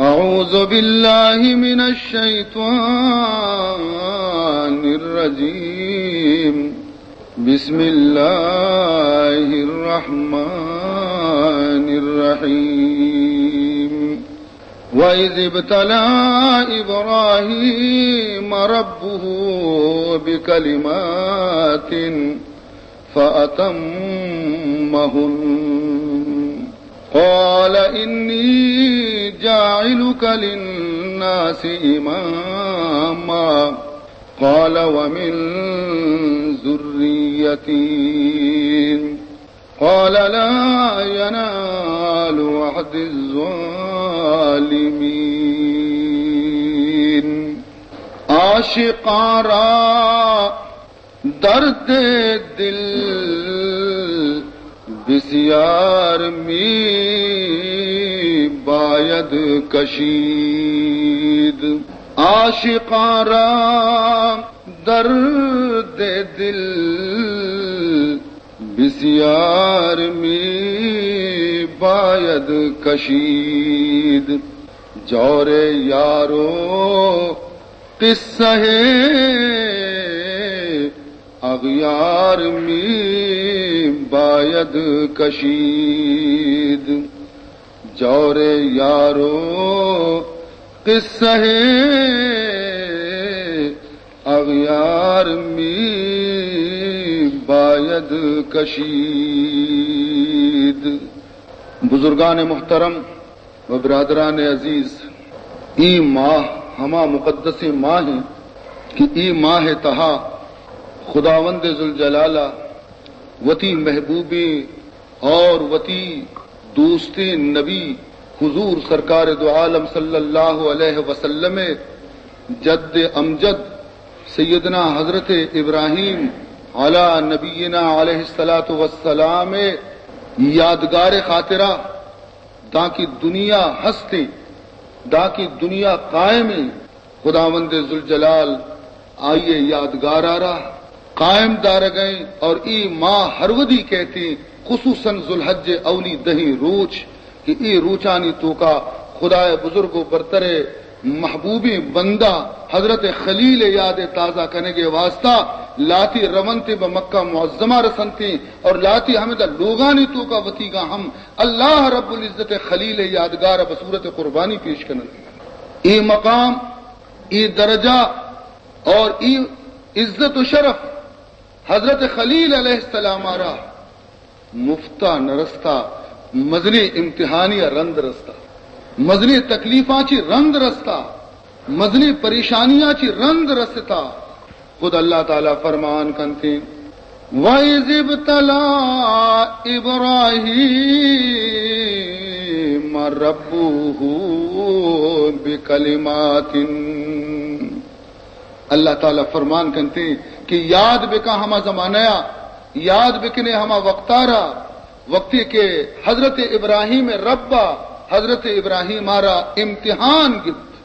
أعوذ بالله من الشيطان الرجيم. بسم الله الرحمن الرحيم. وإذ ابتلى إبراهيم ربه بكلمات فأتمهن. قال إني جاعلك للناس إماما. قال ومن ذريتي. قال لا ينال عهدي الظالمين. عاشقاں را درد دل بسیار می باید کشید. عاشقاں را درد دل بسیار می باید کشید. جور یار و قصہ اغیار می باید کشید. جور یار و قصہ اغیار می باید کشید. بزرگان محترم و برادران عزیز، اے ماہ ہما مقدسیں ماہ انت کہ اے ماہ تہا خداوند ذوالجلالہ وتی محبوبیں اور وتی دوستیں نبی حضور سرکار دو عالم صلی اللہ علیہ وسلم جد امجد سیدنا حضرت ابراہیم علی نبینا علیہ الصلوۃ والسلام یادگار خاطرہ، دانکہ دنیا ہستیں، دانکہ دنیا قائمیں، خداوند ذوالجلال آئی ء یادگار ء را قائم دارگ ء انت اور اے ماہ ہر ودی کئیت، خصوصاً ذوالحج ء اولی دہیں روچ کہ اے روچانی توکا خدائے بزرگ و برتر ء محبوبیں بندہ حضرت خلیل ء یاد ء تازہ کنگ ء واسطہ لاتی رونت ء بہ مکہ معظمہ رسنت اور لاتی ہمدا لوگانی توکا وتیگا ہم اللہ رب العزت ء خلیل ء یادگار ء بصورت قربانی پیش کننت۔ اے مقام، اے درجہ اور اے عزت و شرف حضرت خلیل علیہ السلام ء را مفتا نہ رستا، مزنیں امتحانی ء رند رستا، مزنیں تکلیفاں چی رند رستا، مزنیں پریشانیاں چی رند رستا۔ خود اللہ تعالی فرمان کنتے، وَإِذِ ابْتَلَى إِبْرَاهِيمَ رَبُّهُ بِكَلِمَاتٍ۔ اللہ تعالی فرمان کنتے کہ یاد بکا ہما زمانہ یا، یاد بکنے ہما وقتارا، وقتی کہ حضرت ابراہیم ربا حضرت ابراہیم آرا امتحان گپت۔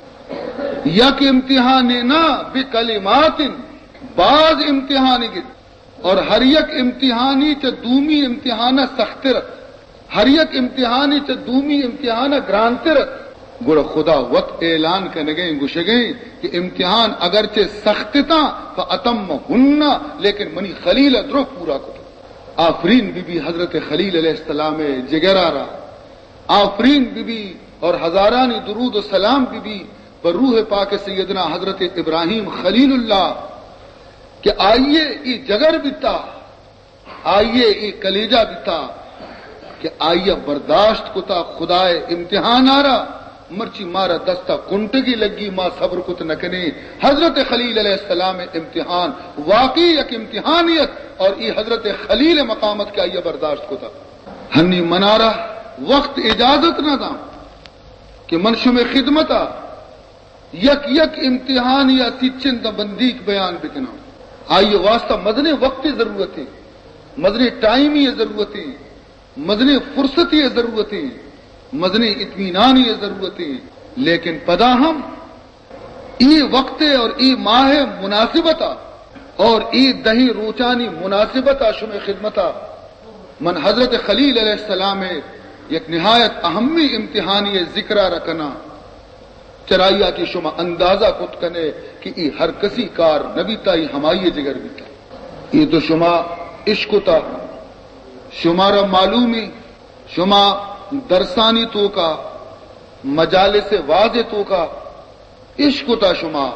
یک امتحانے نہ، بکلمات، باز امتحانی گپت۔ اور ہر یک امتحانی چہ دومی امتحان سختر ات۔ ہر یک امتحانی چہ دومی امتحان گرانتر ات۔ گڑا خدا وت اعلان کنگیں گوشگیں کہ امتحان اگرچہ سخت تاں، فاتمہن، لیکن منی خلیل درو پورا کت۔ آفرین بی بی حضرت خلیل علیہ السلام جگرارا۔ آفرین بی بی اور ہزارانی درود و سلام بی بی بر روح پاک سیدنا حضرت ابراہیم خلیل اللہ کہ آئیے ای جگر بیتا، آئیے ای کلیجہ بیتا کہ آئیے برداشت کتا خدائے امتحان آرا، مرچی مارا دستا کنٹگی لگی، ما صبر کت نکنے۔ حضرت خلیل علیہ السلام امتحان واقعی یک امتحانیت اور ای حضرت خلیل مقامت کہ آئیے برداشت کتا۔ ہنی منارا وقت اجازت نہ داں کہ من شمے خدمتا یک یک امتحانی یا سچن داں بندیک بیان بکناں۔ آئی واسطہ مزنیں وقت ضرورت ہے، مزنیں ٹائمی ضرورت ہے، مزنیں فرصتی ضرورت ہے، مزنیں اطمینانی ضرورت ہے۔ لیکن پدا ہم اے وقت اور اے ماہ مناسبتا اور اے دہیں روچانی مناسبتا شمے خدمتا من حضرت خلیل علیہ السلام یک نہایت اہمی امتحانی ذکرا رکنا۔ چرائی ءَ کہ شما اندازہ کت کنے کہ اے ہر کسی کار نہ بیتا، اے ہمائی جگر بیتا۔ اے تو شما اشکتا، شمارا معلومی، شما درسانی توکا، مجالس واز توکا اشکتا شما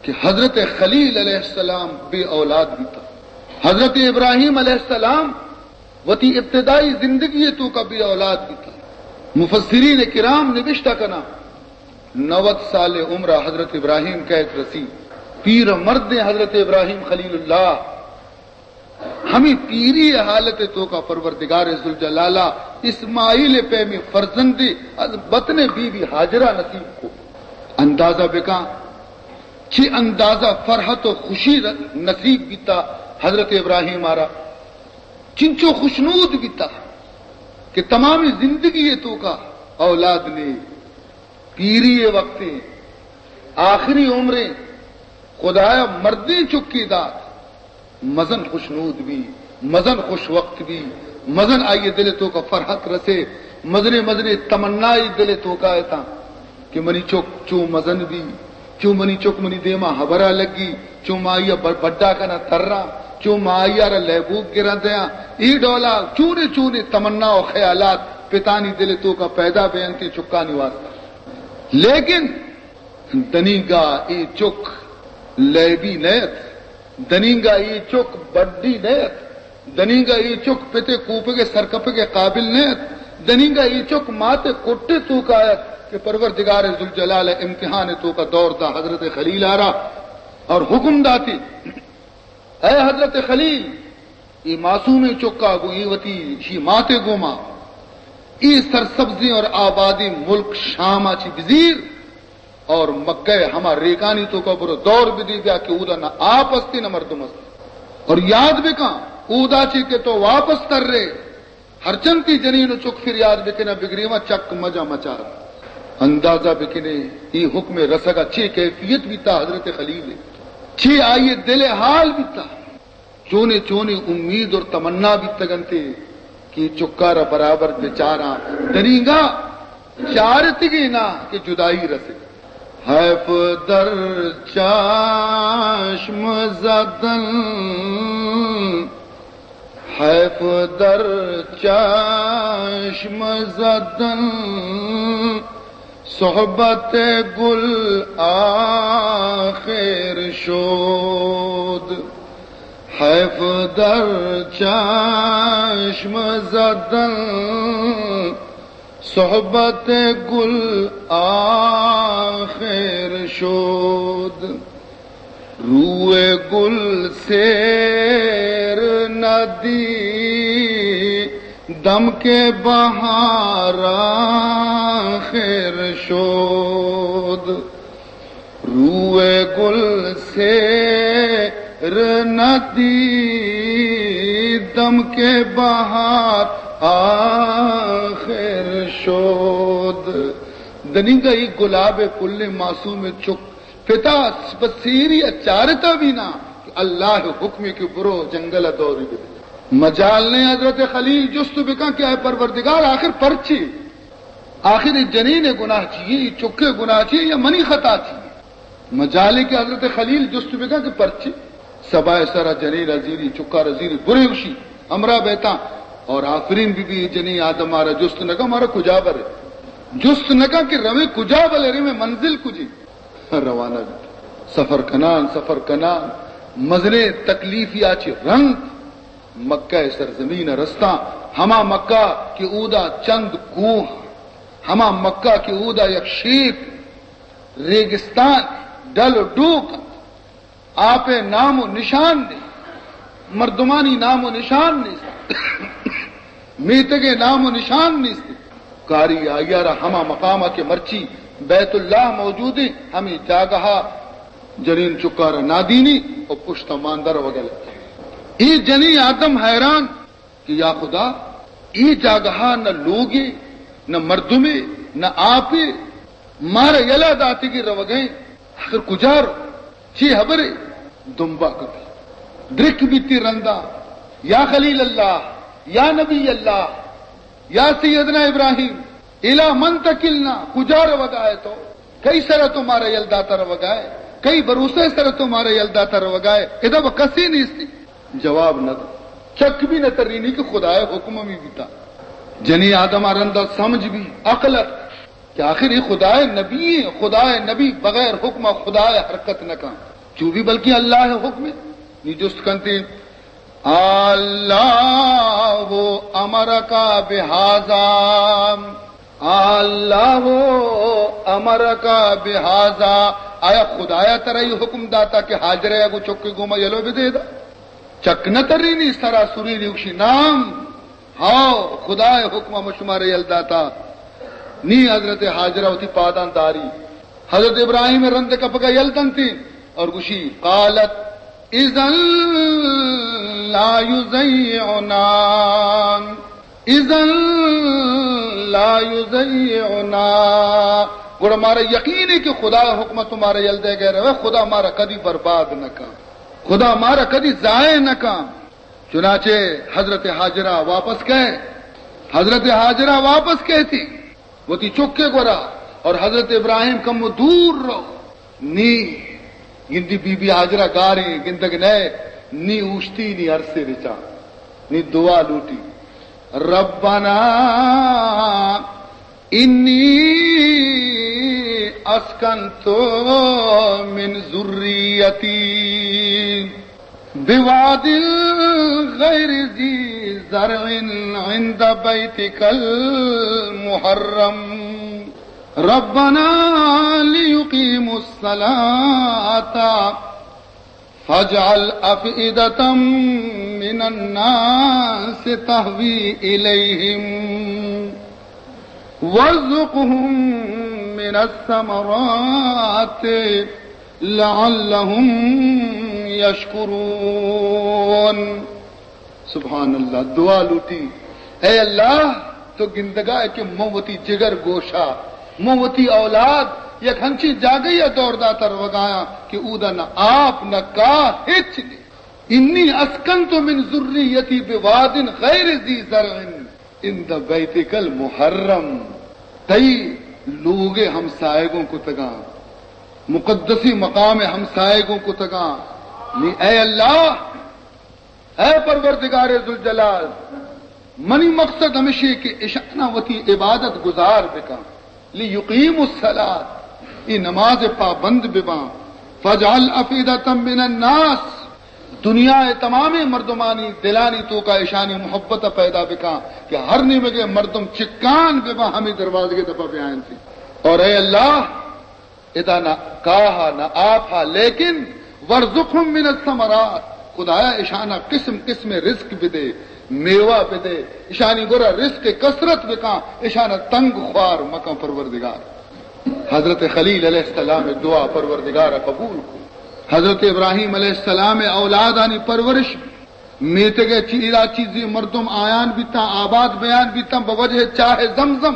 کہ حضرت خلیل علیہ السلام بے اولاد بیتا۔ حضرت ابراہیم علیہ السلام وتی ابتدائی زندگی توکا بے اولاد بیتا۔ مفسرین کرام نبشتہ کنا، نود سال عمر حضرت ابراہیم کئیت رسی، پیر مردیں حضرت ابراہیم خلیل اللہ ہمے پیری حالت توکا پرورردگار ذوالجلالہ اسماعیل پیمی فرزندی از بطن بی بی ہاجرہ نصیب کو۔ اندازہ بکاں چی اندازہ فرحت و خوشی ر-، نصیب بیتا حضرت ابراہیم آرا، چنچو خوشنود بیتا کہ تمامی زندگی توکا اولاد نے، پیری وقت، آخری عمریں، خدایا مردیں چکی دات۔ مزن خوشنود بی، مزن خوش وقت بی، مزن آئی دل توکا فرحت رسے، مزنے مزنے تمنائی دل توکا اتاں کہ منی چک چو مزن بی، چو منی چک منی دیما ہبرا لگی، چو ما آئیا ب-، بڈا کنا تراں، چو ما آئیا را لہبوک گراں دیاں۔ اے ڈولا چونے چونے تمنا و خیالات پتانی دل توکا پیدا بینتی چکانی واسطہ۔ لیکن دنیگا اے چک لیبی نیت، دنیگا اے چک بڈی نیت، دنیگا اے چک پتے کوپگے سرکپگے قابل نیت، دنیگا اے چک ماتے کٹے توکا ایت کہ پروردگار ذوالجلال امتحان توکا دور دا حضرت خلیل آرا اور حکم داتی، اے حضرت خلیل، اے معصومیں چکا گوں اے وتی شی ماتے گوما اے سرسبزیں اور آبادیں ملک شاما چی بزیر اور مکہ ہما ریکانی توکا برو دور بدی بیا کہ اودا نہ آپ استی نہ مردم استی۔ اور یاد بکاں، اودا چی کہ تو واپس تر رے، ہرچنتی جنین و چک فریاد بکنا بگریما چک مجا مچار۔ اندازہ بکنے، اے حکم رسگا چی کیفیت بیتا حضرت خلیل، چی آئی دل حال بیتا۔ چونے چونے امید اور تمنا بیتگ انت کہ چکارا برابر بچاراں، دنیگا چارتگی نا کہ جدائی رسے۔ حیف در چشم زدن، حیف در چشم زدن، صحبت گل آخر شد، حیف در چشم زدن، صحبت گل آخر شد۔ روی گل سیر ندی دم که بهار آخر شد، روی گل سیر ندی دم که بهار آخر شد۔ دنیگا ای گلاب پل معصوم چک پتا بہ سیری ء چارتا بھی نا کہ اللہ ء حکمے کہ برو جنگل ء دوری بدے۔ مجال نے حضرت خلیل جست بکن کہ اے پروردگار آخر پرچے؟ آخر اے جنین ء گناہ چیے؟ اے چک ء گناہ چیے یا منی خطا چیے؟ مجالے کہ حضرت خلیل جست بکن کہ پرچے؟ سبا ء سرا جنین ء زیری، چکا را زیری، برے گوشی ہمراہ بیتاں اور آفرین بی بی۔ اے جنین آدم مارا جست نہ کن، مارا کجا برے؟ جست نہ کن کہ روے کجا بلے، روے منزل کجے؟ روانہ بیت۔ سفر کنان، سفر کنان، مزنیں تکلیفی آ چہ رند مکہ ء سرزمین ء رستاں۔ ہما مکہ کہ اودا چند کوہ، ہما مکہ کہ اودا یک شیپ ریگستان، ڈل و ڈوک انت، آپ ء نام و نشان نیست، مردمانی نام و نشان نیست، میتگ ء نام و نشان نیست۔ کاری آئی ء را ہما مقام ء کہ مرچی بیت اللہ موجود انت، ہمے جاگہ ء جنین چکار ء نادینی و پشت ء مان در وگل۔ اے جنین آدم حیران کہ یا خدا، اے جاگہ ء نہ لوگے، نہ مردمے، نہ آپے، مارا یلہ داتگی روگئیں، آخر کجا رو؟ چی ہبرے؟ دمبا کپی۔ درک بیتی رندا، یا خلیل اللہ، یا نبی اللہ، یا سیدنا ابراہیم، الی من تکلنا، کجا روگا ئے تو؟ کئی سرا تو مارا یل داتا روگائے؟ کئی بھروسہ سرا تو مارا یل داتا روگائے؟ ادا و کسی نیستی۔ جواب نہ دا۔ چک بھی نہ ترینی کہ خدائے حکم ہمی بیتا۔ جنی آدم رندا سمجھ بھی، عقل ات کہ آخر یہ خدائے نبی ہیں، خدائے نبی بغیر حکم خدائے حرکت نہ کن۔ چو بھی بلکہ اللہ حکم ہے۔ نی جست کنتی، اللہ امرک بہذا، اللہ امرک بہذا، آیا خدایا ترا یہ حکم داتا کہ ہاجرہ گو چکے گوما یلو بدے دا؟ چک نہ ترینی، سرا سرینی، گوشی نام، ہاؤ، خدائے حکم ہم شمارے یل داتا۔ نی حضرت ہاجرہ وتی پاداں داری۔ حضرت ابراہیم رند کپگا یل دنتی اور گوشی، قالت، اذن لا یضیعنا، اذن لا یضیعنا۔ گڑا مارا یقین ہے کہ خدا حکمت مارا یل دے گئے رہے، خدا مارا کدی برباد نہ کن، خدا مارا کدی ضائع نہ کن۔ چنانچہ حضرت ہاجرہ واپس کئے، حضرت ہاجرہ واپس کئے تھی وتی چکے گورا، اور حضرت ابراہیم کمو دور رو۔ نی گندی بی بی ہاجرہ گاریں گندگ نئے، نی اوشتی نی عرصے رچا، نی دعا لوٹی، ربنا انی اسکنت من ذریتی بواد غیر ذی زرع عند بیتک المحرم ربنا لیقیموا الصلاة فاجعل أفئدة من الناس تهوي إليهم وارزقهم من الثمرات لعلهم يشكرون۔ سبحان اللہ، دعا لوٹی، اے اللہ، تو گندگا ہے کہ من وتی جگر گوشا، من وتی اولاد یک ہنچیں جاگہی ء دور داتا روگایاں کہ اودا نہ آپ، نہ کاہ، ہچ نہیں۔ انی اسکنت من ذریتی بواد غیر ذی زرع عند بیتک المحرم۔ تئی لوگ ہمسائگوں کتگاں، مقدسی مقام ہمسائگوں کتگاں۔ نی اے اللہ، اے پروردگار ذوالجلال، منی مقصد ہمشی کہ اشانا وتی عبادت گزار بکن، لیقیموا الصلاة، ای نماز پابند بباں، فاجعل افئدة من الناس، دنیا ء تمامیں مردمانی دلانی توکا اشانی محبت پیدا بکن کہ ہر نیمگے مردم چکان بباں، ہمیں دروازگے دپا بیائنتی۔ اور اے اللہ، ادا نہ کاہا نہ آپا، لیکن وارزقهم من الثمرات، خدایا اشانا قسم قسم رزق بدے، میوہ بدے، اشانی گورا رزق کثرت بکاں، اشانا تنگ خوار مکاں پروردگار۔ حضرت خلیل علیہ السلام دعا پروردگار قبول کو۔ حضرت ابراہیم علیہ السلام اولادانی پرورش میتگ ء چیرا چیزی مردم آیان بیتاں، آباد بیان بیتاں بہ وجہ چاہ زمزم۔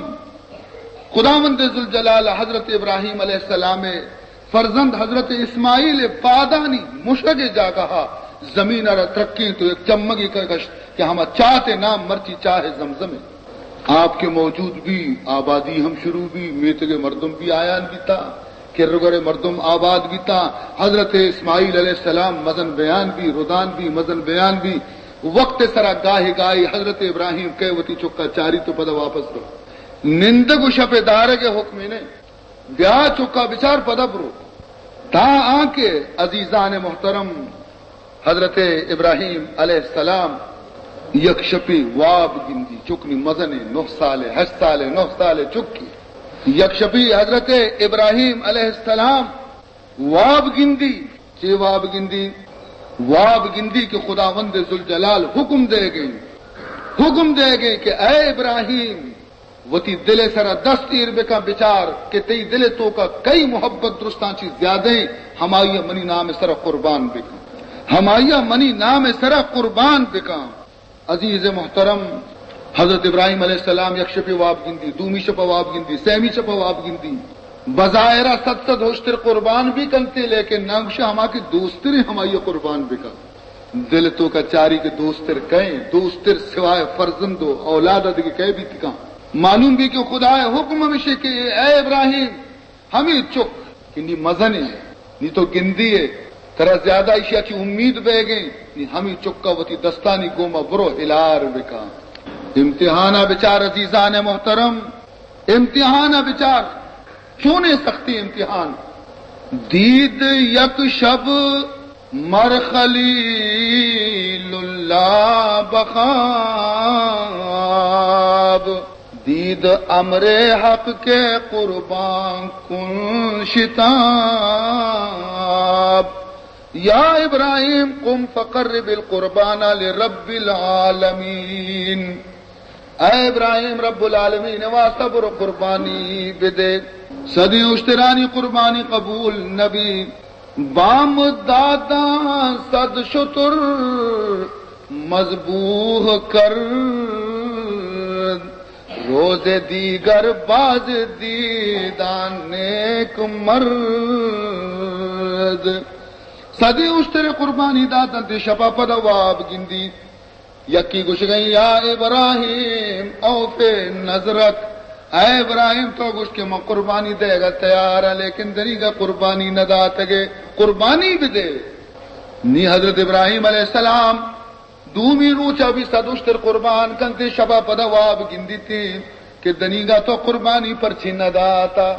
خداوند ذوالجلال حضرت ابراہیم علیہ السلام ء فرزند حضرت اسماعیل ء پادانی مشگ ء جاگہ ء زمین ء را ترکیں تو یک چمگی کشت کہ ہما چات ء نام مرچی چاہ زمزم ء۔ آپ کے موجود بی، آبادی ہم شروع بی، میتگ ء مردم بی آیان بیتا۔ کرگور مردم آباد بیتاں، حضرت اسماعیل علیہ السلام مزن بیان بی، ردان بی، مزن بیان بی۔ وقت سرا گاہے گاہی حضرت ابراہیم کئے وتی چکا چاری تو پدا واپس رو۔ نندگ و شپ دارگ حکمے نے۔ بیا چکا بچار پدا برو۔ تا آنکہ عزیزان محترم، حضرت ابراہیم علیہ السلام یک شپی واب گندی، چکنی مزنی، نہ سالے، ہشت سالے، نہ سالے چکی۔ یک شپی حضرت ابراہیم علیہ السلام واب گندی۔ چے واب گندی؟ واب گندی کہ خداوند ذوالجلال حکم دے گئے، حکم دے گئے کہ اے ابراہیم، وتی دل ء سرا دست ایر بکن، بچار کہ تئی دل ء توکا کئی محبت درستاں چی زیادہ ایں، ہمائی ء منی نام ء سرا قربان بکن، ہمائی ء منی نام ء سرا قربان بکن۔ عزیز محترم، حضرت ابراہیم علیہ السلام یک شپے واب گندی، دومی شپ واب گندی، سیمی شپ واب گندی۔ بظاہرا صد صد ہشتر قربان بھی کنتے، لیکن نہ گوشے ہما کہ دوستریں ہمائی ء قربان بکن۔ دل توکا چاری کہ دوستر کئے، دوستر سوائے فرزند و اولاد ء دگہ کئے بیت کن؟ معلوم بی کہ خدا ء حکم ہمیشی کہ اے ابراہیم، ہمے چک کہ نی مزنیں، نی تو گندی ئے، ترا زیادہ ایشی ءَ چہ امید بیگیں، نی ہمے چک ءَ وتی دستانی گوما برو ہلار بکن۔ امتحان ءَ بچار عزیزان محترم، امتحان ءَ بچار، چونیں سختی امتحان۔ دید یک شب مر خلیل اللہ بخواب، دید امر حق کے قربان کن شتاب۔ یا ابراہیم قم فقرب القربان لرب العالمین۔ اے ابراہیم، رب العالمین ءِ واسطہ برو قربانی بدے۔ صدی اشترانی قربانی قبول نبی۔ بام داداں صد شتر مذبوح کرد، روز دیگر باز دیدان نیک مرد۔ صدی اشتر قربانی داتاں، تی شپا پدا واب گندی۔ یکی گوشگئیں، یا ابراہیم اوف نذرک، اے ابراہیم، تو گوشت کہ من قربانی دئیگا تیار آں، لیکن دنیگا قربانی نہ داتگے، قربانی بدے۔ نی حضرت ابراہیم علیہ السلام دومی روچا بھی صد اشتر قربان کنتے، شبا پدا واب گندیتے کہ دنیگا تو قربانی پرچی نہ داتا۔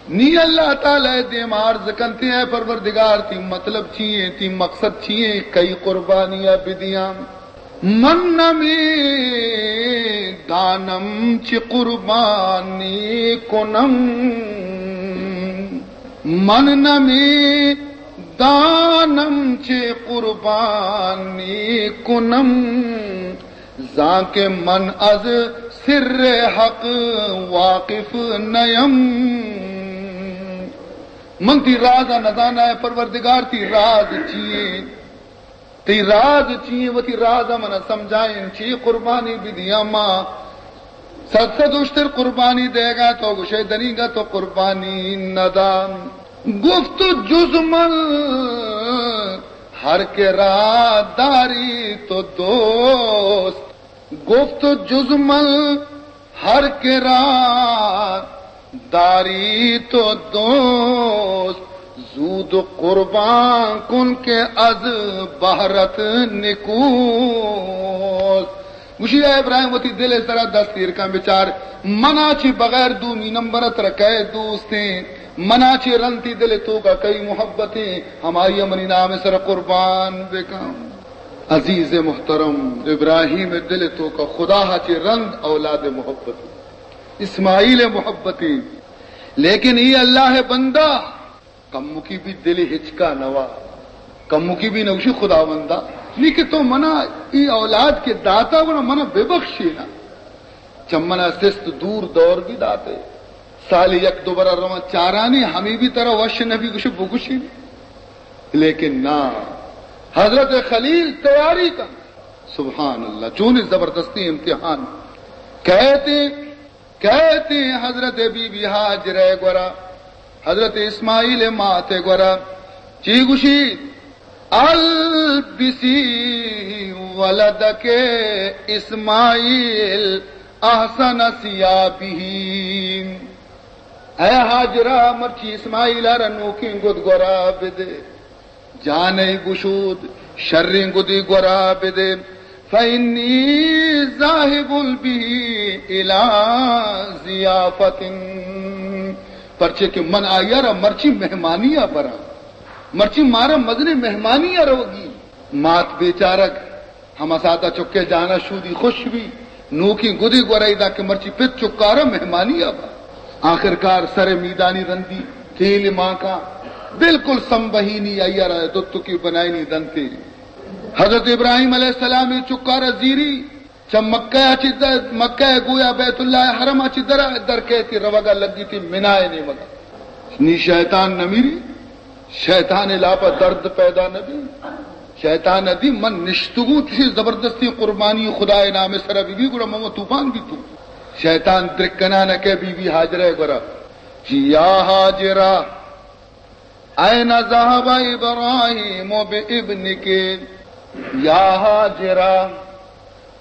نی اللہ تعالی دیما عرض کنتے، اے پروردگار، تی مطلب چی ایں؟ تی مقصد چی ایں؟ کئی قربانی ءَ بدیاں؟ من نمی دانم چی قربانی کنم، من نمی دانم چی قربانی کنم، زانکہ من از سر حق واقف نیم۔ من تی راز ءَ نزاناں، اے پروردگار، تی راز چی ایں؟ تی راز چی ایں؟ وتی راز ءَ من ءَ سمجھائین، چی قربانی بدیاں ما؟ صد صد اشتر قربانی دئیگا، تو گوشئے دنیگا تو قربانی ندان۔ گفت جز من ہر کہ را داری تو دوست، گفت جز من ہر کہ را داری تو دوست، زود قربان کن کہ از بہرت نکوست۔ گوشی، اے ابراہیم، وتی دل ءِ سرا دست ایر کن، بچار، منا چہ بغیر دومی نمبر ءَ ترا کئے دوستیں؟ منا چہ رند تی دل ءِ توکا کئی محبتیں؟ ہمائی ءَ منی نام ءِ سرا قربان بکن۔ عزیز محترم، ابراہیم ءِ دل ءِ توکا خدا ءَ چہ رند اولاد ءِ محبت، اسماعیل ءِ محبتیں، لیکن اے اللہ ءِ بندہ کمکی بھی دل ہچکا نوا، کمکی بھی نوشی، خداوندا، نی کہ تو منا ای اولاد کہ داتا، گڑا منا ببخشینا۔ چہ منا سست دور دور بھی داتے، سال یک دو برا رواں چارانی، ہمی بھی ترا وش نبی، گوشے بگوشی۔ لیکن نا، حضرت خلیل تیاری کن۔ سبحان اللہ، چونی زبردستی امتحان۔ کہتے کئیت حضرت بی بی ہاجرہ ءِ گورا، حضرت اسماعیل ءِ مات ءِ گورا، چی گوشی؟ البسی ولدک اسماعیل احسن ثیابہ۔ اے ہاجرہ، مرچی اسماعیل ءَ را نوکیں گد گورا بدے۔ جان ءِ گشود، شریں گدے گورا بدے، فإنی ذاہب بہ الی ضیافۃ، پرچے کہ من آئی ءَ را مرچی مہمانی ءَ براں، مرچی مارا مزنیں مہمانی ءَ روگی۔ مات بیچارگ ہما ساعتا چکے جانا شودی خوش بی، نوکیں گدے گورا ادا کہ مرچی پت چکارا مہمانی ءَ با۔ آخرکار سر میدانی رندی، تیل مانکا، بالکل سمبہینی آئی ءَ را دتکی بنائینی دنتے۔ حضرت ابراہیم علیہ السلام ءِ چکارا زیری، چہ مکہ ءَ چہ در، مکہ ءَ گویا بیت اللہ ءِ حرم ءَ چہ در، در کئیتی روگا لگیتی منائے نیمگا۔ نی شیطان نمیری، شیطان ءِ لاپا درد پیدا نبی۔ شیطان ءَ دی من نشتگوں، چوشیں زبردستیں قربانی خدائے نام ءِ سرا ببی، گڑا من طوفان بیتوں۔ شیطان درکنان ءَ کہ بی بی ہاجرہ ءِ گورا، جی یا ہاجرہ، این ذهب ابراہیم بابنک؟ یا ہاجرہ،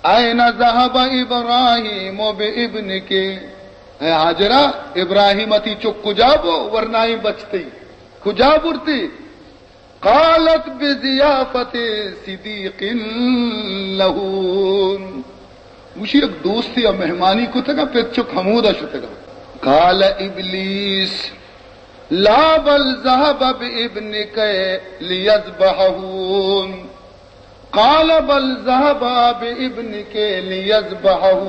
این ذهب ابراہیم بابنک؟ اے ہاجرہ، ابراہیم ءَ تئی چک کجا بو؟ ورنائیں بچ تئی کجا برتی؟ قالت بضیافت صدیق لہ۔ گوشی، یک دوستی ءَ مہمانی کتگ ءَ، پت چک ہمودا شتگ ءَ۔ قال ابلیس لا بل ذهب بابنك ليذبحه۔ قال بل ذهب بابنك ليذبحه۔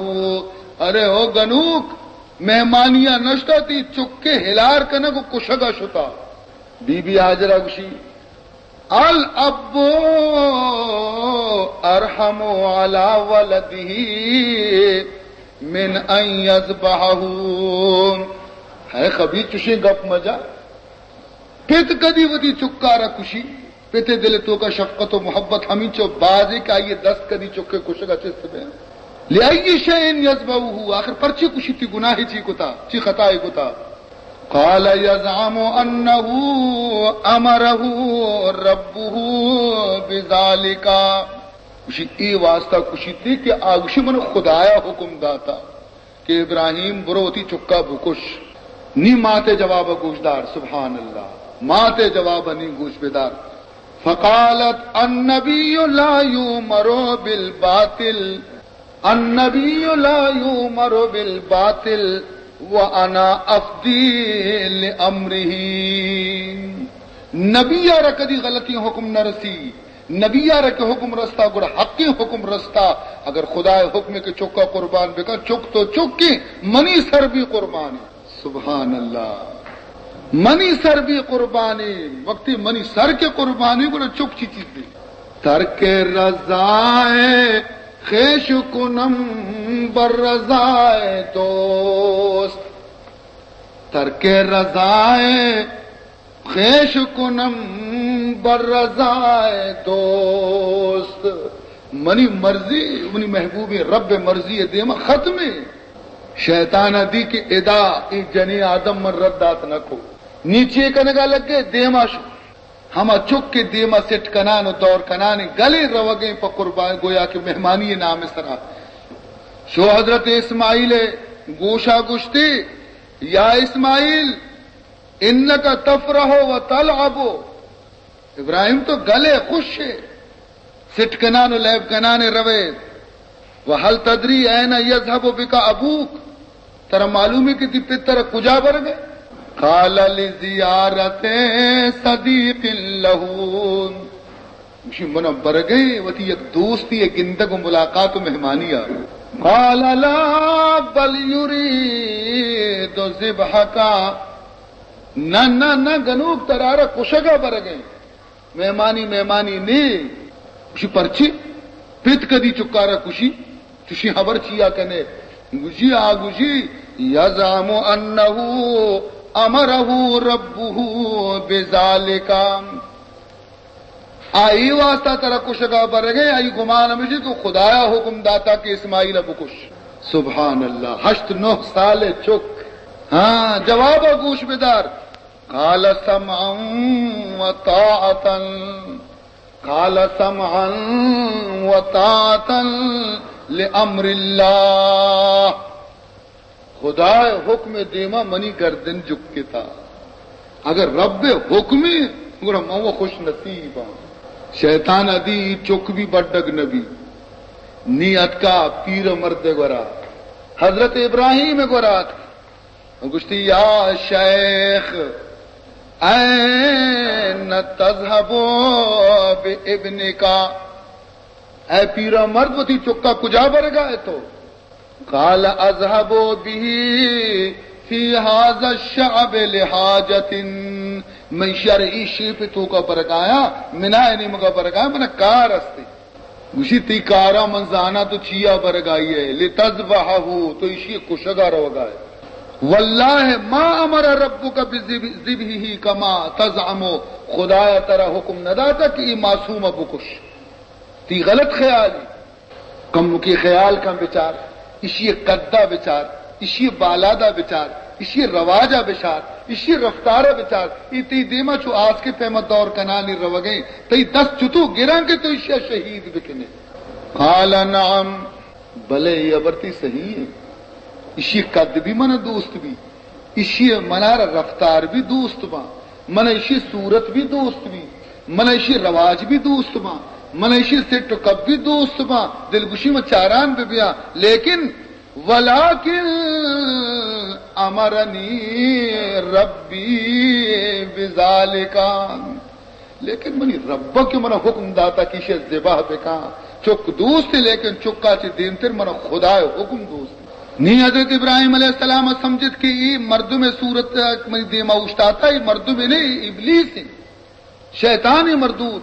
ارے او گنوک، مہمانی ءَ نشتا، تئی چک ءِ ہلار کنگ ءُ کشگ ءَ شتا۔ بی بی ہاجرہ گوشی، الاب ارحم علی ولده من ان یذبحه۔ ہے خبیث، چشیں گپ مجا۔ پت کدی وتی چکارا کشی؟ پت ءِ دل ءِ توکا شفقت ءُ محبت ہمینچو بازیں کہ آئی ءِ دست کدی چک ءِ کشگ ءَ چست بہ۔ لأی شیء یذبحه، آخر پرچے کشی؟ تئی گناہ چی کتا؟ چی خطائے کتا؟ قال یزعم انه امره ربه بذلك۔ گوشی، اے واسطہ کشیتی کہ آ گوشی، من خدایا حکم داتا کہ ابراہیم، برو وتی چکا بکش۔ نی مات ءِ جواب ءَ گوشدار، سبحان اللہ، مات ءِ جواب ءَ نی گوش بدار۔ فقالت النبی لا یؤمر بالباطل، النبی لا یؤمر بالباطل وانا افدی لامره۔ نبی ءَ را کدی غلطیں حکم نہ رسی، نبی ءَ را کہ حکم رستا، گڑا حقیں حکم رستا۔ اگر خدا ءِ حکم کہ چکا قربان بکن، چک تو چکیں، منی سر بھی قربانی۔ سبحان اللہ۔ منی سر بھی قربانی، وقتی منی سر کہ قربانی، گڑا چک چی چیز دی؟ ترک رضائے خویش کنم بر رضائے دوست۔ ترک رضائے خویش کنم بر رضائے دوست۔ منی مرضی، منی محبوبیں رب ءِ مرضی ءِ دیما ختمیں۔ شیطان ءَ دی کہ ادا اے جنیں آدم من رد دات نہ کو۔ نی چے کنگا لگے؟ دیما شو۔ ہما چک کہ دیما سٹ کنان ءُ دور کنان، گلیں روگیں پہ قربان، گویا کہ مہمانی نام ءِ سرا۔ شو حضرت اسماعیل ءِ گوشا گوشتی، یا اسماعیل، انک تفرح و تلعب۔ ابراہیم، تو گل ئے، خوش ئے، سٹ کنان ءُ لیب کنان ءَ روئے۔ و هل تدری این یذهب بک ابوک؟ ترا معلوم ئے کہ تئی پت ترا کجا برگ ئے؟ قال لزیارت صدیق له۔ گوشی، من برگ ئے وتی یک دوستی ءِ گندگ ءُ ملاقات ءُ مہمانی ءَ۔ قال لا بل یرید ذبحک۔ نہ، نہ، نہ، گنوک، ترا را کشگ ءَ برگ ئے۔ مہمانی، مہمانی نی۔ گوشی، پرچی؟ پت کدی چکارا کشی؟ چشی خبر چیا کنے؟ گوشی، آ گوشی، یزعم انه امره ربه بذلک۔ آئی واسطہ ترا کشگا برگے، آئی گمان ہمیشی کہ خدایا حکم داتا کہ اسماعیل بکش۔ سبحان اللہ، ہشت نہ سال چک۔ ہاں، جواب گوش بدار۔ قال سمعا و طاعتا۔ قال سمعا و طاعتا لامر اللہ۔ خدا ءِ حکم ءِ دیما منی گردن جکتا۔ اگر رب ءِ حکمے، گڑا من و خوش نصیب آں۔ شیطان ادی چک بھی بڈگ نبی۔ نی اتکا پیر مرد گورا، حضرت ابراہیم گورا اتک۔ گوشتی، یا شیخ، این تذهب بابنک؟ اے پیرا مرد، وتی چکا کجا برگا ئے تو؟ قال اذهب به في هذا الشعب لحاجة۔ من شر ای شیپ توکا برگایا، منا نیمگا برگایا، منا کار استے۔ گوشی، تئی کارا من زانا تو چیا برگائی ئے، لتذبحه، تو ایشی کشگا روگا ئے۔ واللہ ما امر ربک بذبحه كما تزعم، خدایا ترا حکم نداتا کہ ای معصوم بکش۔ تئی غلط خیالی۔ کمکے خیال کن بچار، ایشی قدا بچار، ایشی بالادا بچار، ایشی رواجا بچار، ایشی رفتارا بچار۔ ای تئی دیما چو آسکے پیما دور کنانی روگیں، تئی دست چتو گراں کہ تو ایشیا شہید بکنے۔ قال نعم، بلے، ای ہبر تئی صحیح ایں۔ ایشی قد بھی من دوست بھی، ایشی منار رفتار بھی دوست باں، من ایشی صورت بھی دوست بھی، من ایشی رواج بھی دوست باں، من ایشی سٹ و کپ بھی دوست باں، دلگوشی من چاران بہ بیاں، لیکن ولیکن امرنی ربی بذالک، لیکن منی رب کہ منا حکم داتا کہ ایشی ذبح بکاں۔ چک دوست، لیکن چکا چہ دیمتر منا خدائے حکم دوست۔ نی حضرت ابراہیم علیہ السلام سمجھت کہ ای مردم صورت منی دیما اوشتاتا، ای مردم نہیں، ابلیس ہیں، شیطان مردود۔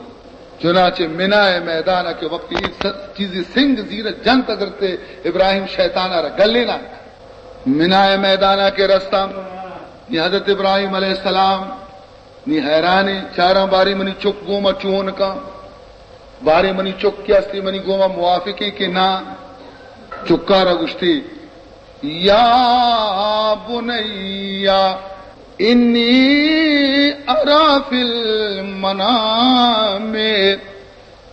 چنانچہ منائے میدان کہ وقتی س-، چیزی سنگ زیر جنت، حضرت ابراہیم شیطان را گلینا۔ منائے میدان کہ رستم، نی حضرت ابراہیم علیہ السلام نی حیرانیں، چاراں باریں منی چک گوما چون کن، باریں منی چک کہ استی منی گوما موافقیں کہ نا۔ چکارا گوشتی، یا بنی انی ارا فی المنام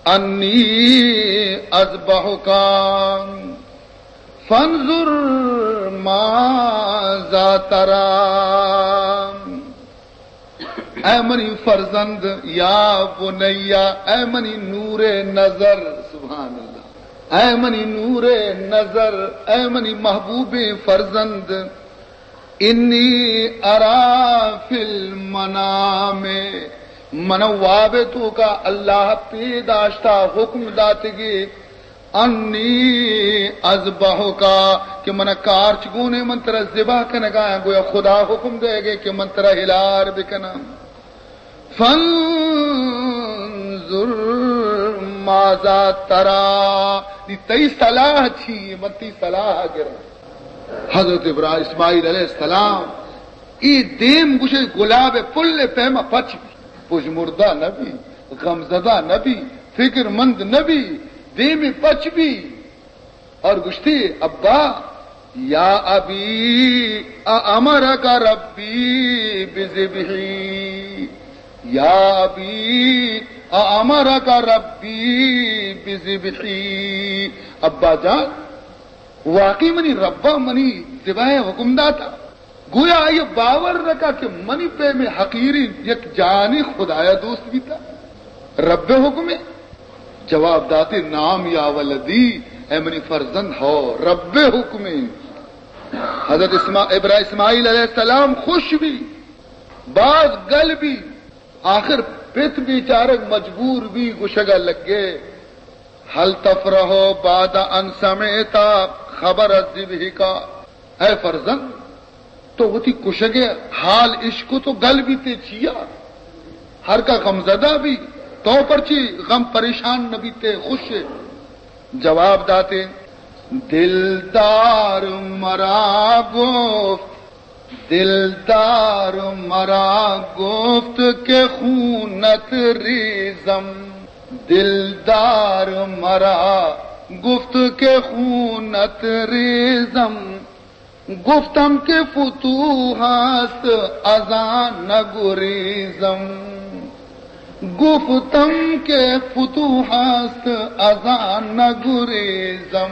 انی اذبحک فانظر ماذا تری۔ اے منی فرزند، یا بنیا، اے منی نور نظر، سبحان اللہ، اے منی نور نظر، اے منی محبوبیں فرزند، انی ارا فی المنام، من واب توکا اللہ پیداشتا، حکم داتگی، انی اذبحک، کہ من کارچ گونے، من ترا ذبح کنگا، گویا خدا حکم دے گے کہ من ترا ہلار بکنم۔ فانظر ماذا تری، نی تئی صلاح چی، من تئی صلاح گرم۔ حضرت ابراہیم، اسماعیل علیہ السلام، ای دیم گوشے گلاب پل پیما پچ بی، پژمردہ نبی، غمزدہ نبی، فکر مند نبی، دیم پچ بی۔ اور گوشتی، ابا، یا ابی، امرک ربی بذبحی، یا ابی، امرک ربی بذبحی۔ ابا جان، واقعی منی ربا منی ذبح حکم داتا۔ گویا آئی باور نہ کا کہ منی پیمیں حقیریں یک جانے خدایا دوست بیتا۔ رب حکمے؟ جواب داتے، نعم یا ولدی، اے منی فرزند، ہو، رب حکمے۔ حضرت اسما-، ابرا-، اسماعیل علیہ السلام خوش بی، باز گل بی، آخر پت بیچارگ مجبور بی، گشگا لگے، هل تفرح بعد أن سمعت خبر ذبحك؟ اے فرزند، تو وتی کشگ ء حال اشکت و گل بیتے چیا؟ ہر کا غمزدہ بی، تو پرچی غم پریشان نہ بیتے، خوش ئے؟ جواب داتے، دلدار مرا گفت، دلدار مرا گفت که خونت ریزم، دلدار مرا گفت که خونت ریزم، گفتم که فتوح است از آن نگریزم، گفتم که فتوح است از آن نگریزم۔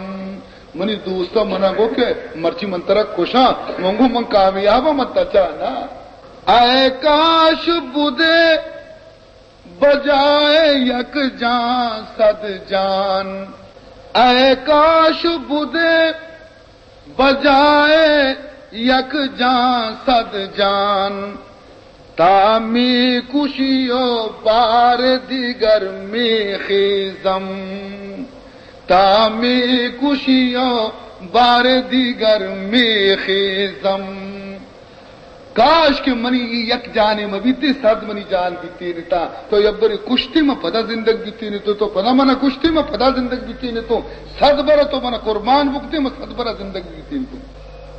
منی دوستا منا گو کہ مرچی من ترا کشاں، من گو من کامیاباں، من تچا نا۔ اے کاش بدے بجائے یک جان صد جان، اے کاش بدے بجائے یک جان صد جان، تا می کشی و بار دیگر می خیزم، تا می کشی و بار دیگر می خیزم۔ کاش کہ منی ای یک جانے مہ بیتی، صد منی جان بیتینتا۔ تو یک برے کشتی، من پدا زندگ بیتینتو، تو پدا منا کشتی، من پدا زندگ بیتینتو۔ صد برا تو منا قربان بکتی، من صد برا زندگ بیتینتو۔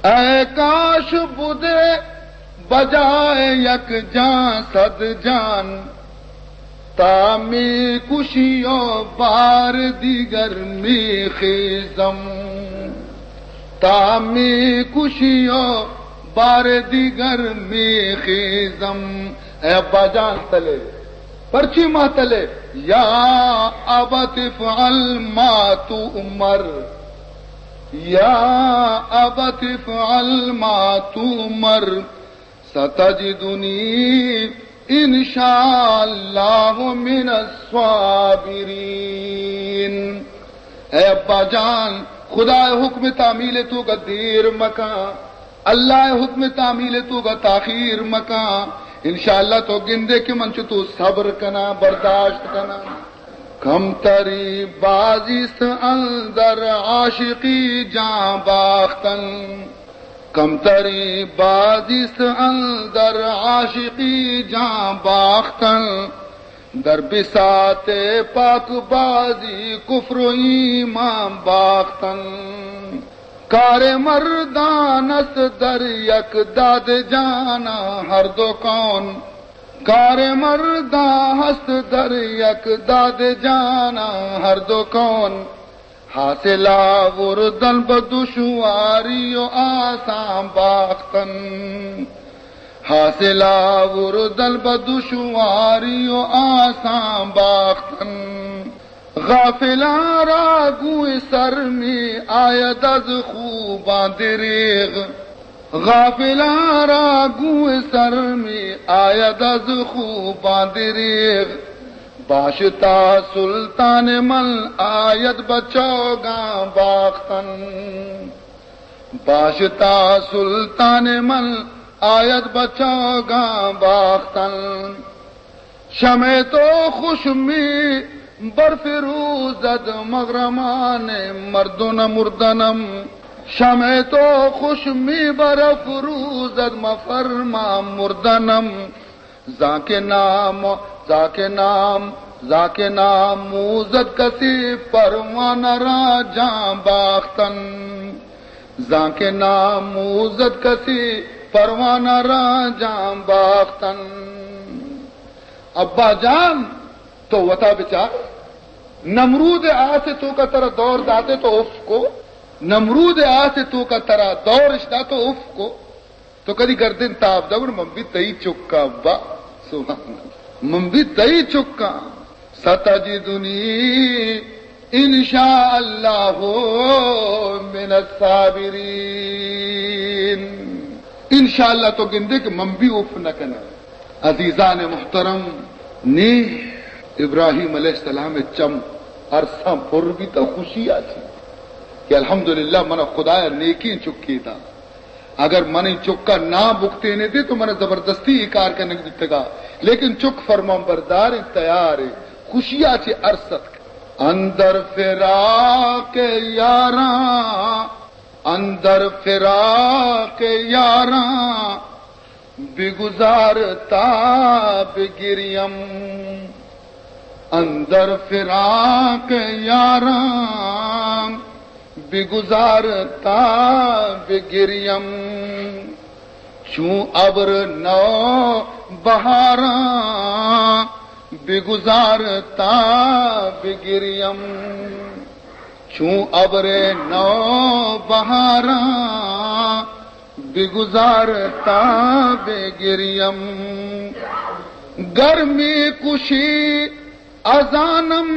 اے کاش بدے بجائے یک جان صد جان، تا می کشی و بار دیگر می خیزم، تا می کشی و بار دیگر می خیزم۔ اے ابا جان تلے، پرچی ما تلے؟ یا ابت افعل ما تؤمر۔ يا أبت افعل ما تؤمر ستجدني إن شاء الله من الصابرين۔ اے ابا جان، خدا ءِ حکم تعمیل ءِ توکا دیر مکن، اللہ ءِ حکم تعمیل ءِ توکا تاخیر مکن۔ انشاءاللہ تو گندے کہ من چتو صبر کناں، برداشت کناں۔ کمتری بازی است اندر عاشقی جان باختن، کمتری بازی است اندر عاشقی جان باختن، در بساط پاک بازی کفر و ایمان باختن۔ کار مردان است در یک داد جانان هر دو کون، کار مردان هست در یک داد جانان هر دو کون، حاصل آوردن به دشواری و آسان باختن، حاصل آوردن به دشواری و آسان باختن۔ غافلان را گوی سر می آید از خوبان دریغ، غافلان را گوی سر می آید از خوبان دریغ، باشتا سلطان من آید به چوگان باختن، باشتا سلطان من آید به چوگان باختن۔ شمع تو خوش می برفروزد مغرمان مردن مردنم، شمع تو خوش می برفروزد مفرمان مردنم، زانکہ نام، زانکہ نام، زانکہ ناموزد کسی پروانہ را جان باختن، زانکہ ناموزد کسی پروانہ را جان باختن۔ ابا جان، تو وتا بچار، نمرود آس توکا ترا دور داتے تو اف کو، نمرود آس توکا ترا دور اش دا تو اف کو، تو کدی گردن تاب دور، من بھی تئی چکاں با۔ سبحان اللہ۔ من بھی تئی چکاں۔ ستجدنی ان شاء اللہ من الصابرین۔ انشاءاللہ تو گندے کہ من بھی اف نہ کناں۔ عزیزان محترم، نی ابراہیم علیہ السلام ءِ چم ارساں پر بیتا خوشی آ چی کہ الحمدللہ من خدایا نیکیں چکے دا۔ اگر من چکا نہ بکتینے دے تو من زبردستی ای کار کنگ بیتگا، لیکن چک فرمان بردار، تیار، خوشی آ چی ارس اتک۔ اندر فراق یاراں، اندر فراق یاراں، بگذار تا بگریم۔ اندر فراق یاراں، بگذار تا بگریم۔ چون ابر نو بہاراں، بگذار تا بگریم۔ چون ابر نو بہاراں، بگذار تا بگریم۔ گرمی کشی ازانم،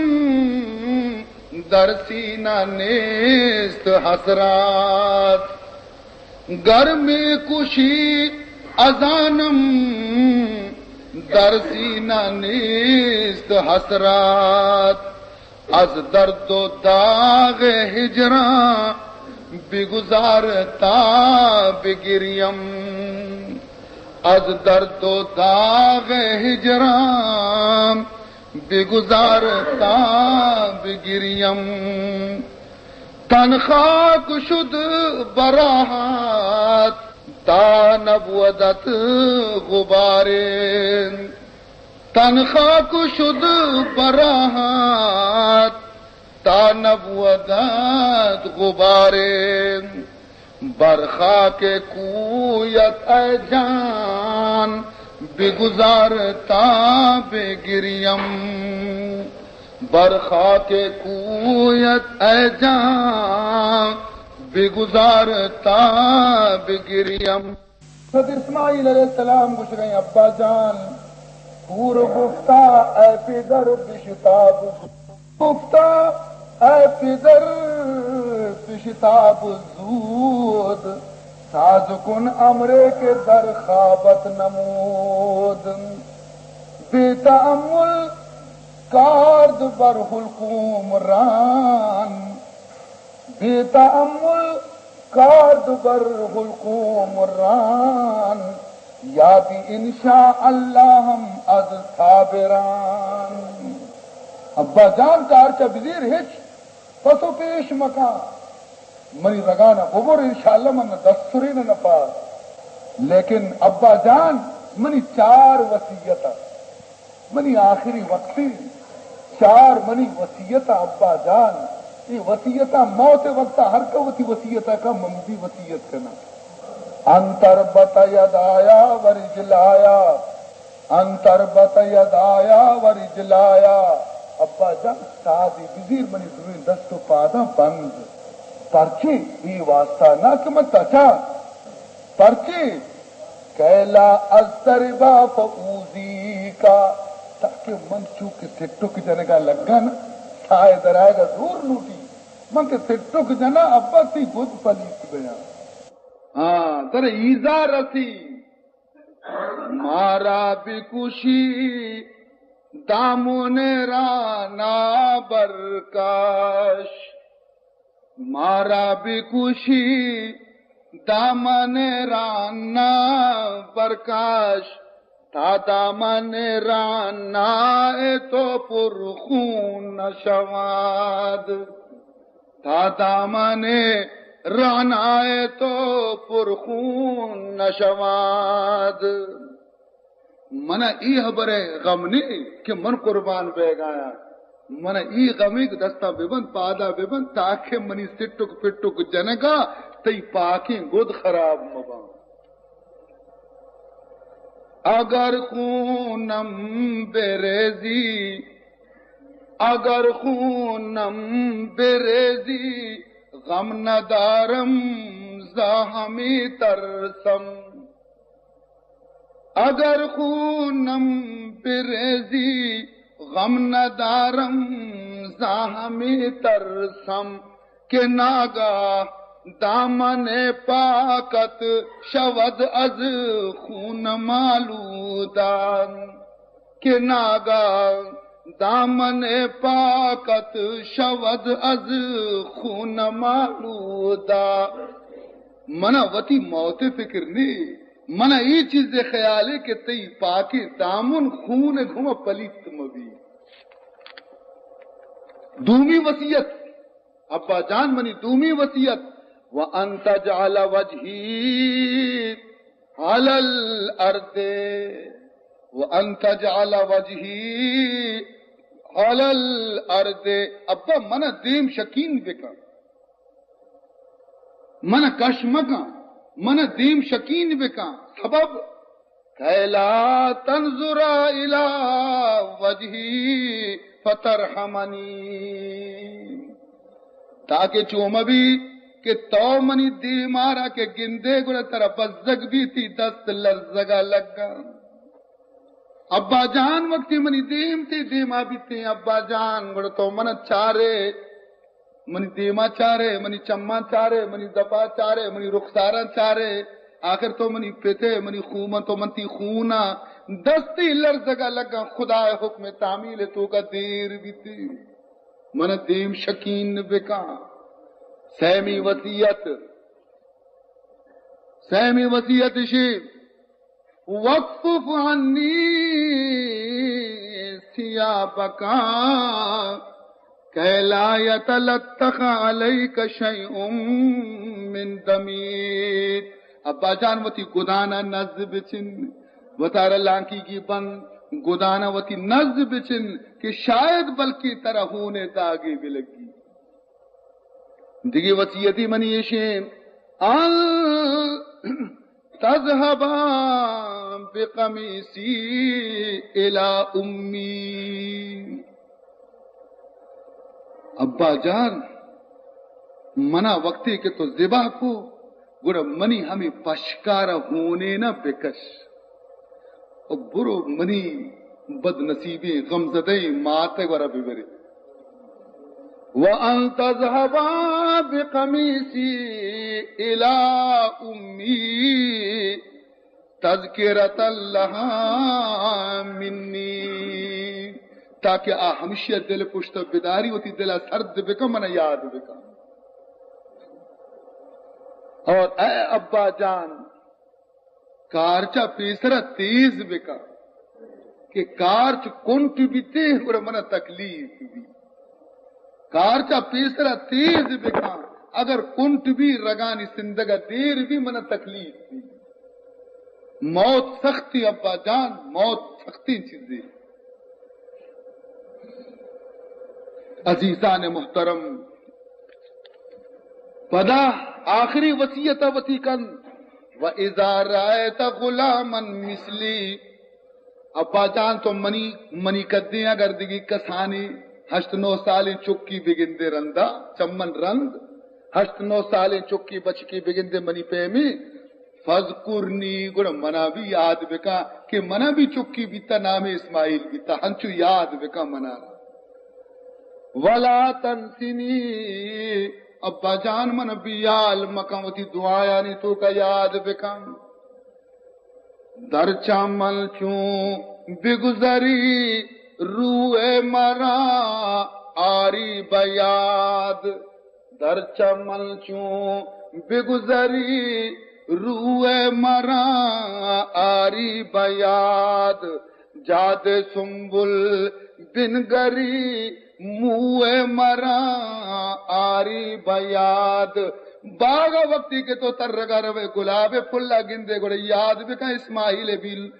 در سینہ نیست حسرات۔ گرمی کشی ازانم، در سینہ نیست حسرات۔ از درد و داغ ہجراں بگذار تا بگریم۔ از درد و داغ ہجراں بگذار تا بگریم۔ تن خاک شد براہت تا نبودت غبارین۔ تن خاک شد براہت تا نبودت غبارین۔ بر خاک کویت اے جان بگذار تا بگریم۔ بر خاک کویت اے جان بگذار تا بگریم۔ حضرت اسماعیل علیہ السلام گوشگئیں، ابا جان، کور گفتا اے پدر بشتاب، گفتا اے پدر بشتاب زود، ساز کن امرے که در خوابت نمود. بی تأمل کارد بر حلقوم ران، بی تأمل کارد بر حلقوم ران، یابی انشاءالله هم از تاب ران. ابا جان، کار چا بزیر، هچ پس و پیش مکن. منی رگانا ببر، انشاءاللہ من دست سرین نپا. لیکن ابا جان، منی چار وصیت ات. منی آخری وقتی چار منی وصیت ابا جان. اے وصیت موت وقت ہر کا وتی وصیت کا، من بھی وصیت کنا. ان تربت یدایا و رجلایا، ان تربت یدایا و رجلایا. ابا جان، سازی بزیر منی دوئیں دست و پاداں بند. پرچے؟ اے واسطہ نہ کہ من تچاں. پرچے؟ کیلا از تربا فاوزی کا، تاکہ من چو کہ سٹک جنگا لگاں، سائے درائگا زور لوٹی. من کہ سٹک جناں، ابا تئی گد پلیت بیاں. ہاں، ترا ایزا رسی. مارا بکشی دامن رانا برکش، مارا بکشی دامن رانا برکش، تا دامن رانا تو پر خون نشواد. تا دامن رعنای تو پر خون نشواد. من ای خبر غم نی کہ من قربان بیگایاں. من ای غمی کہ دستا ببند، پادا ببند، تاکہ منی سٹک پٹک جنگا تئی پاکیں گد خراب مباں. اگر خونم بریزی، اگر خونم بریزی، غم ندارم، زا ہمی ترسم. اگر خونم بریزی، غم ندارم، زا ہمی ترسم. کہ ناگاہ دامن پاکت شود از خون مالودان، کہ ناگاہ دامن پاکت شود از خون مالودان. منا وتی موت فکر نی، منا اے چیز خیالے کہ تئی پاکیں دامن خون گھما پلیت مبی. دومی وصیت، ابا جان، منی دومی وصیت، وان تجعل وجهی علی الارض، وان تجعل وجهی علی الارض. ابا، من دیم شکین بکن، من کش مکن، من دیم شکین بکن. سبب، کیلا تنظر الی وجهی فترحمنی، تاکہ چو مبی کہ تو منی دیمارا کہ گندے گڑا ترا بزگ بیتی، دست لرزگا لگا. ابا جان، وقتی منی دیم تئی دیما بیتیں ابا جان، گڑا تو من چارے، منی دیما چارے، منی چماں چارے، منی دپا چارے، منی رخساراں چارے، آخر تو منی پتے، منی خوماں، تو من تئی خونا. دستی لرزگا لگا، خدائے حکم تعمیل توکا دیر بیتی. من دیم شکین بکاں. سیمی وصیت، سیمی وصیت اشی، واکفف عنی ثیابک کیلا یتلطخ علیک شیء من دمی. ابا جان، وتی گدانا نز بچن، وتارا لانکیگی بند، گدانا وتی نز بچن کہ شاید بلکیں ترا ہونے داگے بلگی. دگہ وصیتی منی ایشیں، ان تذهبا بقمیصی الی امی. ابا جان، منا وقتی کہ تو ذبح کو، گڑا منی ہمے پشکارا ہونینا بکش. و برو منی بدنصیبیں غمزدہیں مات ء گورا ببرے. وأن تذهبا بقميصي إلى أمي تذكرة لها مني، تاکہ آ ہمشی دل پشت بداری، وتی دل سرد بکن، من یاد بکن۔ اور اے ابا جان، کارچا پیسرا تیز بکن کہ کارچ کنٹ بیتے، گڑا منا تکلیف بی۔ کارچا پیسرا تیز بکن، اگر کنٹ بی، رگانی سندگا دیر بی، منا تکلیف بی۔ موت سختی ابا جان، موت سختی چیزے۔ عزیزان محترم، پدا آخری وصیت وتی کن، و اذا رأیت غلاما مثلی، ابا جان تو منی، منی قدیں اگر دگی کسانی ہشت نو سالیں چکی بگندے رندا، چمن رند، ہشت نو سالیں چکی بچکی بگندے منی پیمی، فذکرنی، گڑا منا بھی یاد بکن کہ منا بھی چکی بیتا، نام اسماعیل بیتا، ہنچو یاد بکن منا۔ ولا تنسنی، ابا جان من بیال مکن، وتی دعایانی توکا یاد بکن۔ در چمن چون بگذری روئے مرا آری بیاد، در چمن چون بگذری روئے مرا آری بیاد، جاد سنبل بنگری موئے مرا آری بیاد۔ باغا وقتی کہ تو ترگا روئے، گلاب پھلا گندے، گڑا یاد بکن اسماعیل بی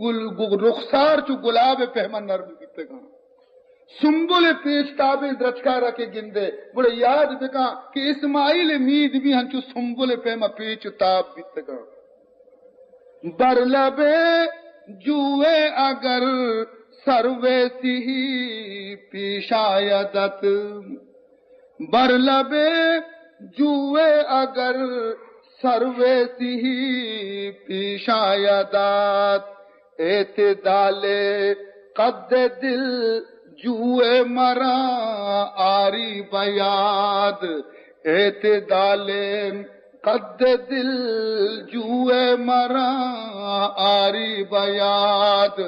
گل، گل، رخسار چو گلاب پہما نرم بیتگاں۔ سنبل پیچ تابیں درچکارا کہ گندے، گڑا یاد بکن کہ اسماعیل مید بھی ہنچو سنبل پیما پیچ و تاب بیتگاں۔ بر لب جوئے اگر سرو سهی پیش آیدت، بر لب جوئے اگر سرو سهی پیش آیدت، اعتدال قد دل جوئے مرا آری بیاد، اعتدال قد دل جوئے مرا آری بیاد۔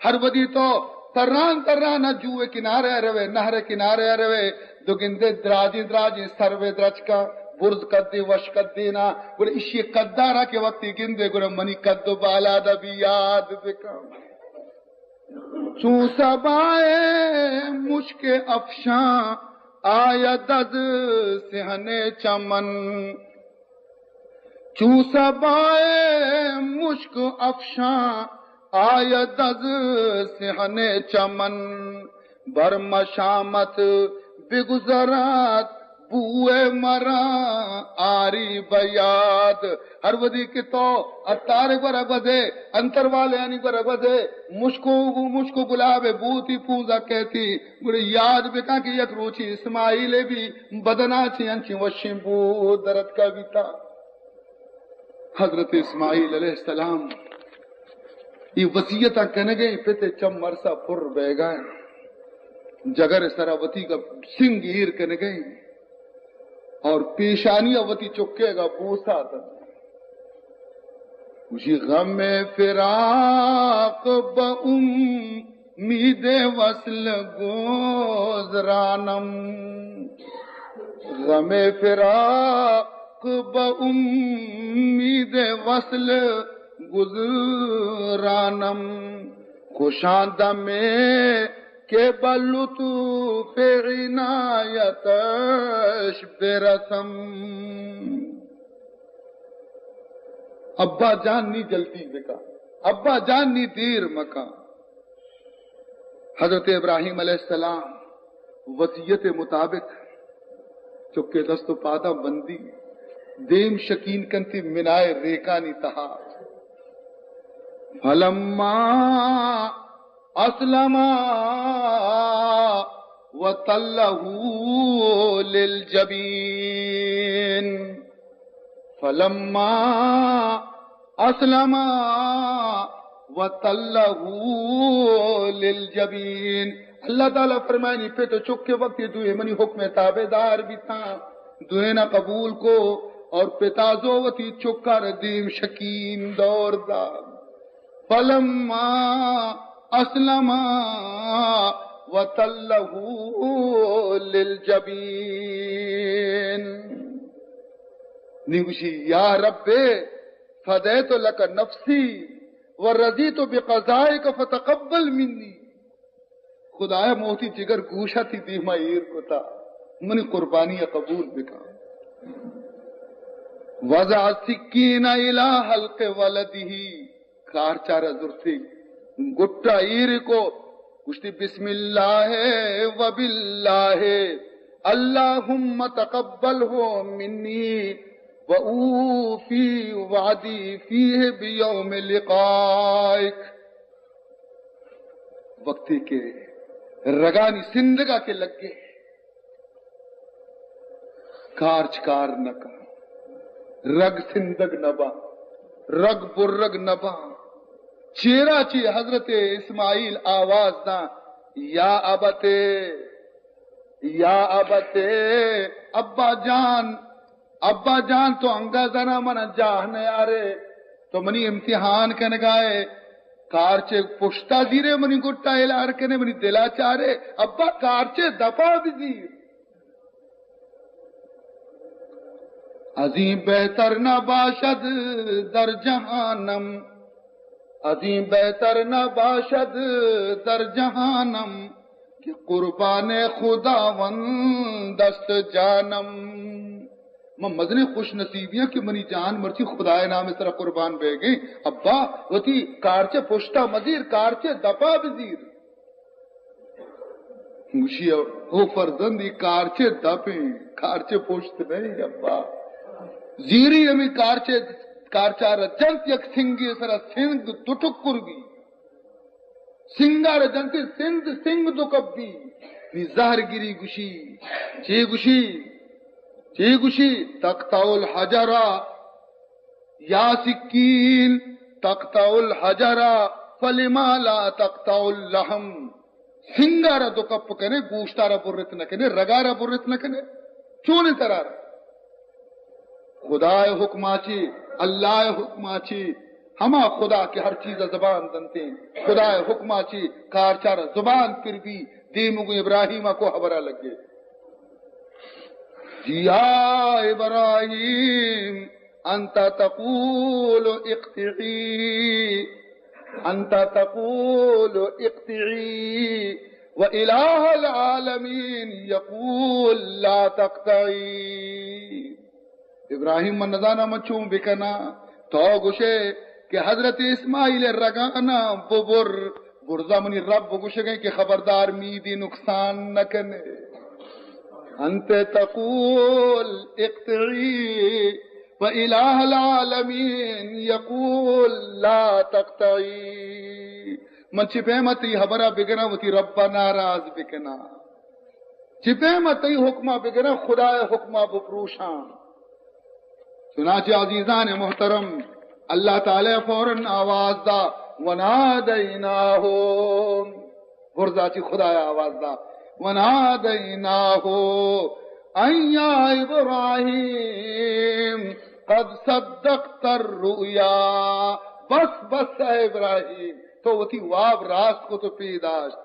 ہر وھدی تو تران تران ءَ جوئے کنارے ءَ روئے، نہر ءِ کنارے ءَ روئے، دو گندے دراجیں دراجیں سروے درچکاں، برز قدیں وش قدیں نا، گڑا ایشی قدارا کہ وقتی گندے گڑا منی قد و بالاد ءَ بھی یاد بکن۔ چون صبای مشک افشان آید از صحن چمن، چون صبای مشک افشان آید از صحن چمن، بر مشامت بگذرد بوئے مرا آری بیاد۔ ہر وھدی کہ تو عطار ءِ گورا گوزے، انتر والے آنی گورا گوزے، مشک و، مشک و گلاب ءِ بوتی پونزا کہتی، گڑا یاد بکن کہ یک روچی اسماعیل ءِ بھی بدنا چہ انچیں وشیں بو درتکا بیتا۔ حضرت اسماعیل علیہ السلام اے وصیتاں کنگئے، پت ءِ چم ارسا پر بیگا، جگر ءِ سرا وتی گا سنگ ایر کنگئے اور پیشانی ءَ وتی چکے گا بوسا دنت۔ گوشی، غم فراق بہ امید وصل گزرانم، غم فراق بہ امید وصل گزرانم، خوشان دمے کہ بہ لطف عنایتش برسم۔ ابا جان نی جلدی بکن، ابا جان نی دیر مکن۔ حضرت ابراہیم علیہ السلام وصیت مطابق چکے دست و پاداں بندی، دیم شکین کنتی منائے ریکانی تہا۔ فلما اسلما وتلہ للجبین، فلما اسلما وتلہ للجبین۔ اللہ تعالیٰ فرمائنی، پت و چک کے وقت یہ دوئے منی حکم تابع دار بیتاں، دوئے نہ قبول کو، اور پتا زو وتی چکار دیم شکیم دور دا۔ فلما اسلما وتلہ للجبین۔ نی گوشی، یا رب، فدیت لک نفسی ورضیت بقضائک فتقبل منی۔ خدایا، موتی جگر گوشا تی دیما ایر کتا، منی قربانی قبول بکن۔ وضع السکین الی حلق ولدہ، کارچارا زرتی، گٹا ایر کو، گوشتی، بسم اللہ و باللہ، اللہم تقبلہ منی و اوفی وعدی فیہ بیوم لقائک۔ وقتی کہ رگانی سندگا کہ لگے، کارچ کار نہ کن، رگ سندگ نہ با، رگ برگ نہ با۔ چیرا چی حضرت اسماعیل آواز داں، یا ابت، یا ابت، ابا جان، ابا جان، تو انگا زنا من جاہ نیارے، تو منی امتحان کنگائے، کارچے پشتا زیرے، منی گٹا الار کنے، منی دلا چارے، ابا کارچے دپا بزیر۔ ازیں بہتر نہ باشد در جہانم، ازیں بہتر نہ باشد در جہانم، کہ قربان خداوند است جانم۔ من مزنیں خوش نصیبیاں کہ منی جان مرچی خدائے نام سرا قربان بیگیں۔ ابا، وتی کارچے پشتا مزیر، کارچے دپا بزیر۔ گوشی، او فرزند، ای کارچے دپیں، کارچے پشت نہیں ابا۔ زیری ہمیں کارچے، کارچار جنت یک سنگی سرا سنگ دو ٹکر بی۔ سنگار جنت سند سنگ دو کپی۔ نی زہر گری گوشی، چے گوشی، چے گوشی، تقطع الحجر، یا سکین تقطع الحجر، فلما لا تقطع اللحم۔ سنگارا دو کپ کنے، گوشتارا برت نہ کنے، رگارا برت نہ کنے، چونے ترارا؟ خدائے حکما چی، اللہ حکما چی، ہما خدا کہ ہر چیز زبان دنتے، خدائے حکما چی کارچار زبان پر بی، دیمگو ابراہیم کو خبرہ لگے۔ یا ابراہیم، انت تقول اقطعی، انت تقول اقطعی و الہ العالمین یقول لا تقطعی۔ ابراہیم، من نزاناں من چون بکناں۔ تو گوشے کہ حضرت اسماعیل رگانا ببر، برزا منی رب گوشگیں کہ خبردار میدی نقصان نہ کنے۔ انت تقول اقطعی و الہ العالمین یقول لا تقطعی۔ من چی پیما تئی حبرا بگراں وتی ربا ناراض بکناں؟ چی پیما تئی حکما بگراں، خدائے حکما بپروشاں؟ چنانچہ عزیزان محترم، اللہ تعالی فوراً آواز دا، ونادیناہ، برزا چی خدایا آواز دا، ونادیناہ ان یا ابراہیم قد صدقت الرؤیا۔ بس، بس اے ابراہیم، تو وتی واب راست کو تو پیداشت۔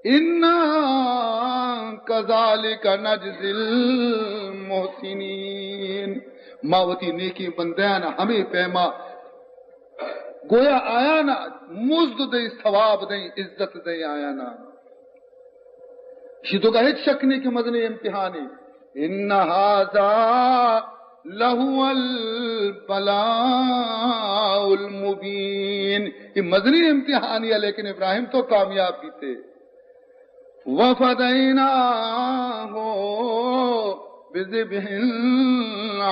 انا کذالک نجزی المحسنین، ما وتی نیکیں بندیان ہمے پیما گویا آیانا مزد دیں، ثواب دیں، عزت دیں آیانا۔ شی تو کا ہچ شک نہیں کہ مزنیں امتحانی۔ ان ھذا لھو البلاء المبین۔ یہ مزنی امتحانی ہے، لیکن ابراہیم تو کامیاب بیتے۔ وفدیناہ بذبح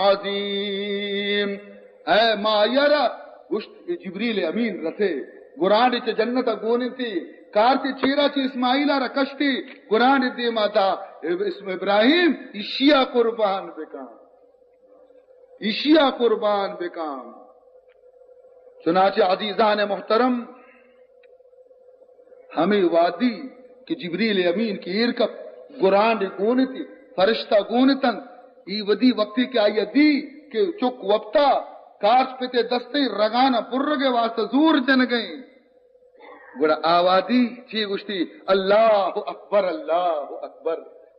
عظیم۔ اے ما یرا گوشت، جبریل امین رسے، گرانڈے چہ جنت ء گون انتی، کارتے چیرا چہ اسماعیل ء را کشتی، گرانڈے دیما دا، اسم ابراہیم ایشی ء قربان بکن، ایشی ء قربان بکن۔ چنانچہ عزیزان محترم، ہمے وادی کہ جبریل امین کہ ایر کپت، گرانڈ گون اتی، فرشتہ گون اتنت۔ ای ودی وقتی کہ آئی دی کہ چک وپتا، کارچ پتے دستے رگانا برگے واسطہ زور جنگیں۔ گڑا آوادی چی گوشتی؟ اللہ اکبر، اللہ اکبر۔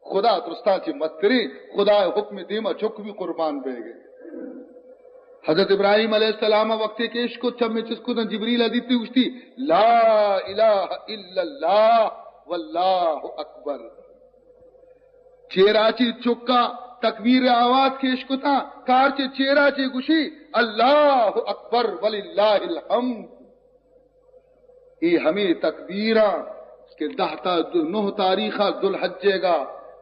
خدا درستاں چی مستریں، خدا حکم دیما چک بھی قربان بے گئے۔ حضرت ابراہیم علیہ السلام وقتی کہ اشکت چمے چسکت جبریل ادیتی گوشتی، لا الہ الا اللہ واللہ اکبر۔ چیرا چی چکا تکبیر آواز کہ اشکتا، کارچے چیرا چی گوشی، اللہ اکبر وللہ الحمد۔ اے ہمے تکبیراں کہ دہ تا نہ تاریخ ذوالحجے گا،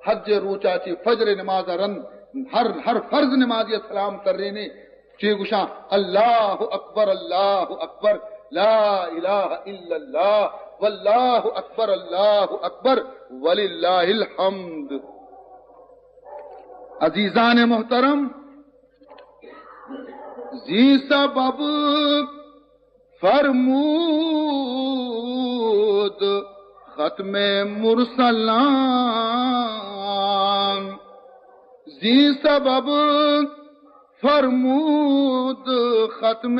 حج روچا چی فجر نماز رند ہر، ہر فرض نمازی سلام ترینے، چی گوشاں، اللہ اکبر، اللہ اکبر، لا الہ الا اللہ، واللہ اکبر، اللہ اکبر، وللہ الحمد۔ عزیزان محترم، زی سبب فرمود ختم مرسلان، زی سبب فرمود ختم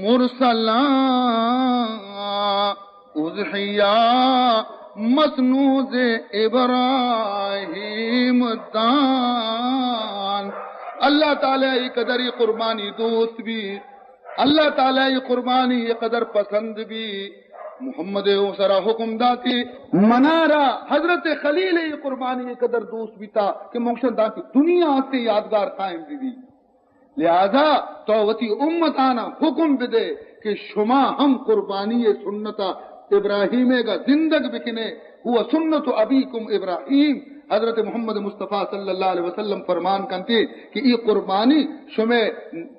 مرسلان، اضحیہ مسنود ابراہیم دان۔ اللہ تعالی ای قدر ای قربانی دوست بی، اللہ تعالی ای قربانی ای قدر پسند بی۔ محمد او سرا حکم داتی، منارا حضرت خلیل ای قربانی ای قدر دوست بیتا کہ مونشن داتی دنیا تے یادگار قائم بی بی۔ لہذا تو وتی امتانا حکم بدے کہ شما ہم قربانی سنت ابراہیم گا زندگ بکنے، ہوا سنت ابیکم ابراہیم۔ حضرت محمد مصطفی صلی اللہ علیہ وسلم فرمان کنتے کہ ای قربانی شمے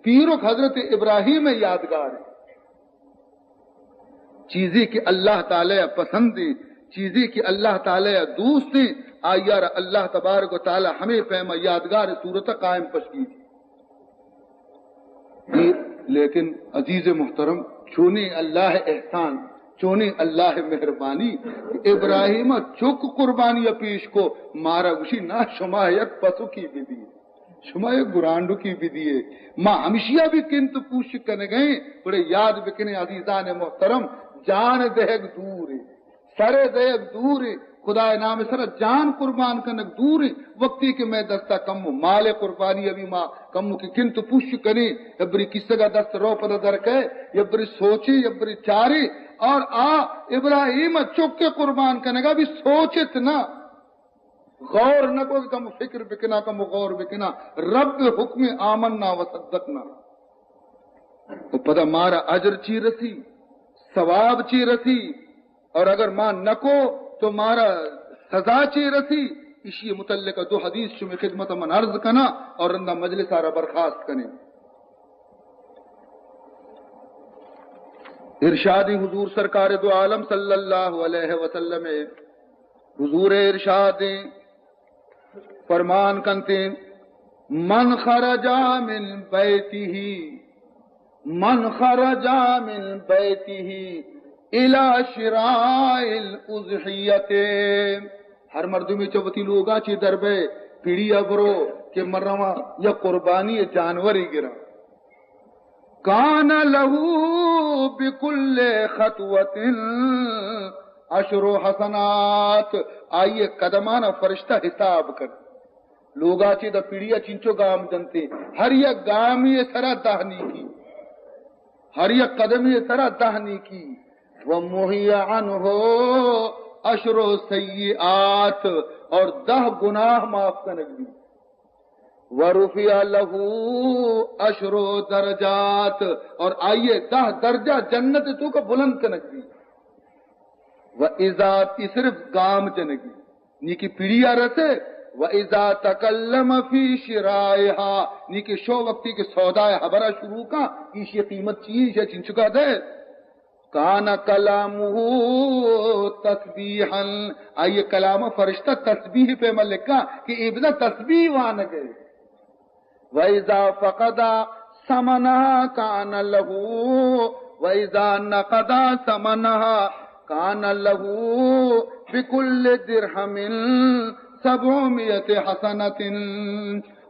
پیرک حضرت ابراہیم یادگار ہے۔ چیزے کہ اللہ تعالی پسند ہیں، چیزے کہ اللہ تعالی دوست ہیں، آئی را اللہ تبارک و تعالی ہمے پیما یادگار صورت قائم پشکی۔ لیکن عزیز محترم، چونیں اللہ احسان، چونیں اللہ مہربانی، ابراہیم چک قربانی پیش کو، مارا گوشی، نہ، شما یک پسوکی بدی، شما یک گرانڈوکی بدیے، ما ہمشیا بھی کنت پوش کنگئیں۔ بڑے یاد بکنے عزیزان محترم، جان دہگ دور ہے، سر دئیگ دور انت، خدائے نام سرا جان قربان کنگ دور انت۔ وقتی کہ مئے دستا کمو مال قربانی ابھی ما کمو کہ کنت پوش کنیں، یبری کسگا دست رو پدا در کئے، یبری سوچیں، یبری چاریں، اور آ ابراہیم چک قربان کنگا بھی سوچت نہ، غور نہ کو کہ کم فکر بکنا، کم غور بکنا، رب حکم آمنا و صدقنا۔ و پدا مارا اجر چی رسی، ثواب چی رسی، اور اگر ما نکو تو مارا سزا چی رسی؟ اشی متعلق دو حدیث شمی خدمت من عرض کنا اور رندا مجلس آرا برخاست کنیں۔ ارشاد حضور سرکار دو عالم صلی اللہ علیہ وسلم، حضور ارشاد فرمان کنتے، من خرج من بیتہ، من خرج من بیتہ الی شراء الاضحیۃ۔ ہر مردمے چہ وتی لوگا چی در بئے، پیڑیا برو کہ من رواں یک قربانی جانورے گراں۔ کان لہ بکل خطوۃ عشر حسنات، آئی قدمانا فرشتہ حساب کن۔ لوگا چی دا پیڑیا چنچو گام جنتے، ہر یک گامی سرا دہ نیکی، ہر یک قدمی سرا دہ نیکی۔ و محی عنہ عشر سیئات، اور دہ گناہ معاف کنگ بی۔ و رفع لہ عشر درجات، اور آئیے دہ درجہ جنت توکا بلند کنگ بی۔ و اذا، ای صرف گام جنگی، نی کہ پیڑیا رسے، و اذا تکلم فی شرائها، نی کہ شو وقتی کہ سودائے حبرا شروع کا، ایشی قیمت چی ہے، ایشی چنچکا دے۔ کان کلامہ تسبیحا، آئی کلام فرشتہ تسبیح پیما لکھا کہ اے بزاں تسبیح وانگے۔ و اذا فقد ثمنها کان لہ، و اذا نقد ثمنها کان لہ بکل درہم سبعمائة حسنة۔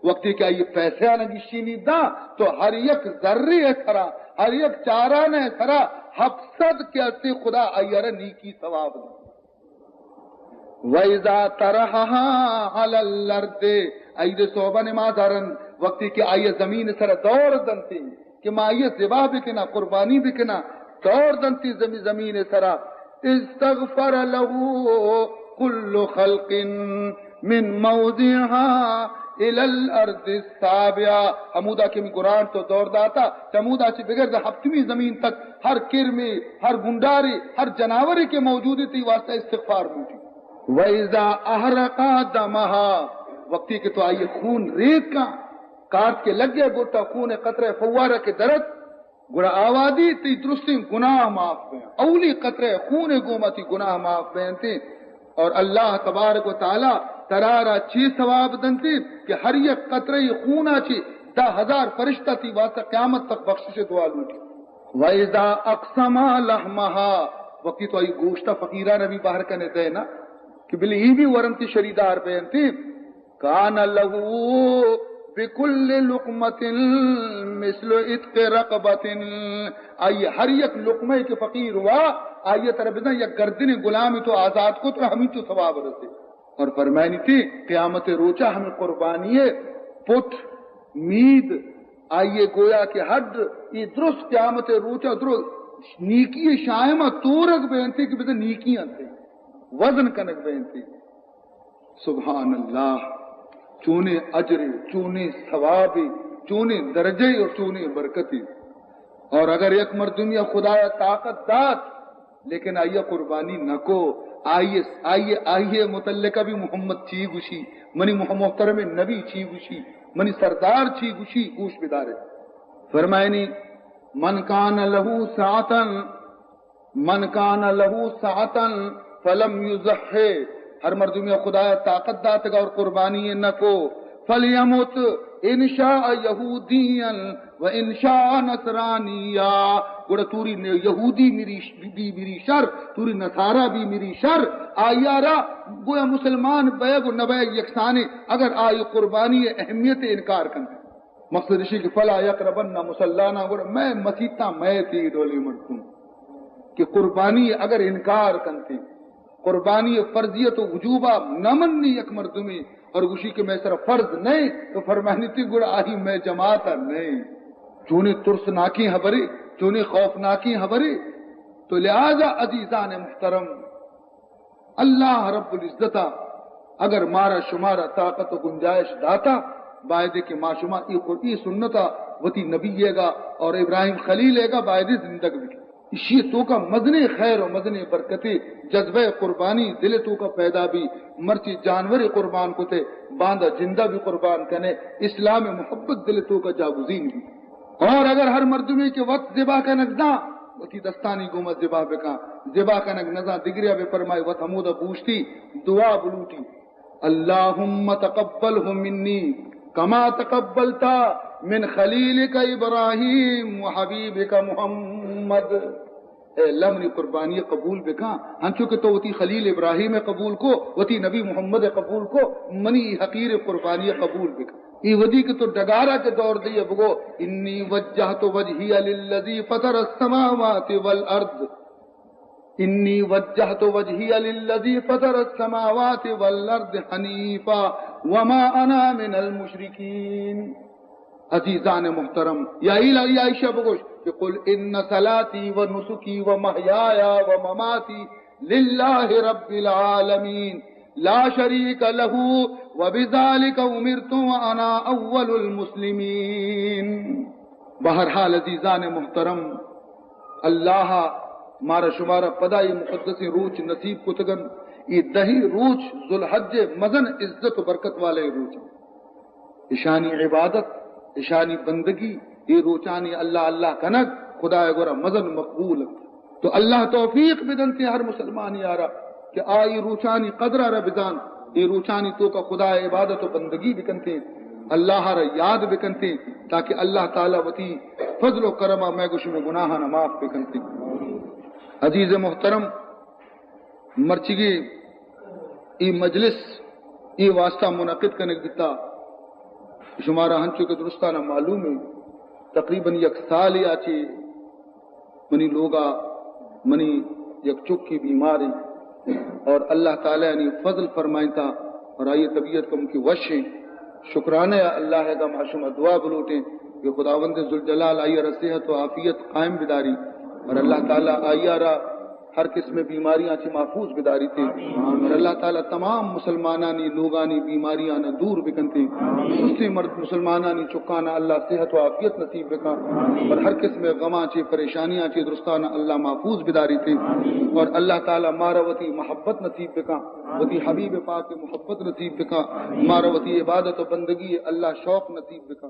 وقتی کہ آئی پیسہ آنا گشینی دا، تو ہر یک ذرے سرا، ہر یک چارانے سرا ہپت سد کہ استے خدا آئی را نیکی ثواب دا۔ وَإِذَا طَرَحَهَا عَلَى الْأَرْضِ، عید صبح نماز آرن، وقتی کہ آئی زمین سر دور دنتی کہ ما آئی ذبح بکنا، قربانی بکنا، دور دنتی زمین، زمین سرا، استغفر له كل خلق من موضعها إلى الأرض السابعة۔ ہمودا کہ می گران تو دور داتا، چمودا چہ بگر دا ہپتمی زمین تک ہر کرمے، ہر گنڈارے، ہر جناورے کہ موجود ہے، تی واسطہ استغفار بوٹی۔ وَإِذَا أَهْرَقَ دَمَهَا، وقتی کہ تو آئی خون ریت کا، کارت کے لگ گئے گوٹا خون قطرہ فوارہ کے درت، گڑا آوادی تی درستیں گناہ معاف بیں۔ اولی قطرہ خون گوما تی گناہ معاف بینتی۔ اور اللہ تبارک و تعالی ترارا چی ثواب دنتی کہ ہر یک قطرہ خونا چی دہ ہزار فرشتہ تی واسطہ قیامت تک بخشش دعا لوٹی۔ وَإِذَا أَقْسَمَ لَحْمَهَا، وقتی تو آئی گوشت فقیران بھی بہر کنے دینا کہ بلے ای بھی ورنتی شریدار بینتی۔ کان لہ بکل لقمۃ مثل عتق رقبۃ، آئی ہر یک لقمہ کہ فقیر ہوا، آئی تر بزن یک گردن غلامی تو آزاد کو تو ہمینچو ثواب رسے۔ اور فرمائنی تی قیامت روچا ہمیں قربانی پٹ، مید، آئی گویا کہ ہڈ، یہ درست قیامت روچا درست نیکی شائمہ تورگ بینتی کہ بزن نیکی انتے، وزن کنگ بینتی۔ سبحان اللہ، چونیں اجرے، چونیں ثوابے، چونیں درجے اور چونیں برکتے۔ اور اگر یک مردمی خدایا طاقت دات، لیکن آئی قربانی نہ کو، آئی، آئی، آئی متعلقہ بھی محمد چی گوشی، منی مح-، محترم نبی چی گوشی، منی سردار چی گوشی، گوش بدارے۔ فرمائنی، من کان لہ سعة من کان لہ سعة فلم یضح، ہر مردمی خدایا طاقت داتگا اور قربانی نہ کو، فلیمت ان شاء یہودیا و ان شاء نصرانیا، گڑا توری یہودی مری، بی مری شر، توری نصارا بی مری شر، آیارا گویا مسلمان بیگ و نبیگ یکسانے، اگر آئی قربانی اہمیت انکار کنت۔ مقصد اشی کہ فلا یقربن مصلانا، گڑا مئے مسیتاں مئے تی ڈولی مردم کہ قربانی اگر انکار کنتی، قربانی فرضیت و وجوبا نہ منی یک مردمی اور گوشی کہ مئے سر فرض نہیں، تو فرمانی تی گڑا آئی مئے جماعت نہیں۔ چونی ترسناکی حبری، چونی خوفناکی حبری۔ تو لہذا عزیزان محترم، اللہ رب العزت ء اگر مارا شمارا طاقت و گنجائش داتا، بایدے کہ ما شما ای قر-، ای سنت ء وتی نبی ء گا اور ابراہیم خلیل ء گا بایدے زندگ بی۔ اشی توکا مزنیں خیر و مزنیں برکتے، جذبہ قربانی دل توکا پیدا بی، مرچی جانور قربان کتے، باندا جندہ بھی قربان کنے، اسلام محبت دل توکا جاگزین بی۔ اور اگر ہر مردمے کہ وت ذبح کنگ زان، وتی دستانی گوما ذبح بکن، ذبح کنگ نزان دگریا بہ فرمائی، وت ہمودا بوشتی دعا بلوٹی، اللہم تقبلہ منی کما تقبلت من خلیلک ابراہیم و حبیبک محمد۔ اے اللہ منی قربانی قبول بکن، ہنچو کہ تو وتی خلیل ابراہیم قبول کو، وتی نبی محمد قبول کو، منی حقیر قربانی قبول بکن۔ ای ودی کہ تو ڈگارا کہ دور دئے بگو، انی وجہت وجہی للذی فطر السماوات والارض، انی وجہت وجہی للذی فطر السماوات والارض حنیفا وما انا من المشرکین۔ عزیزان محترم، یا ایلا یا عائشہ بگوش کہ قل ان صلاتی و نسکی و محیایا و مماتی للہ رب العالمین لا شریک لہ و بذالک امرت و انا اول المسلمین۔ بہرحال عزیزان محترم، اللہ مارا شمارا پدا یہ مقدسیں روچ نصیب کتگن۔ یہ دہی روچ ذوالحج مزن عزت و برکت والے روچ۔ اشانی عبادت، اشانی بندگی، اے روچانی اللہ اللہ کنگ خدائے گورا مزن مقبول انت۔ تو اللہ توفیق بدنتے ہر مسلمان یارا کہ آئی روچانی قدر را بزان، اے روچانی توکا خدائے عبادت و بندگی بکنتے، اللہ را یاد بکنتے، تاکہ اللہ تعالی وتی فضل و کرما میں گشم گناہانا معاف بکنتے۔ عزیز محترم، مرچیگیں اے مجلس اے واسطہ منعقد کنگ بیتا، شمارا ہنچو کہ درستانا معلوم ہے، تقریباً یک سالے آ چہ منی لوگا منی یک چکی بیمار ہیں اور اللہ تعالیٰ نے فضل فرمائنتا اور آئی طبیعت کم کی وش ہیں۔ شکرانے اللہ کا، ما شما دعا بلوٹیں کہ خداوند ذوالجلال آئی را صحت و عافیت قائم بداری اور اللہ تعالیٰ آئی را ہر قسم بیماریاں چہ محفوظ بداریتے اور اللہ تعالیٰ تمام مسلمانانی لوگانی بیماریاں دور بکنتے۔ سستی مرد مسلمانانی چکانا اللہ صحت و عافیت نصیب بکن اور ہر قسم غماں چہ پریشانیاں چہ درستانا اللہ محفوظ بداریتے اور اللہ تعالیٰ مارا وتی محبت نصیب بکن، وتی حبیب پاک محبت نصیب بکن، مارا وتی عبادت و بندگی اللہ شوق نصیب بکن۔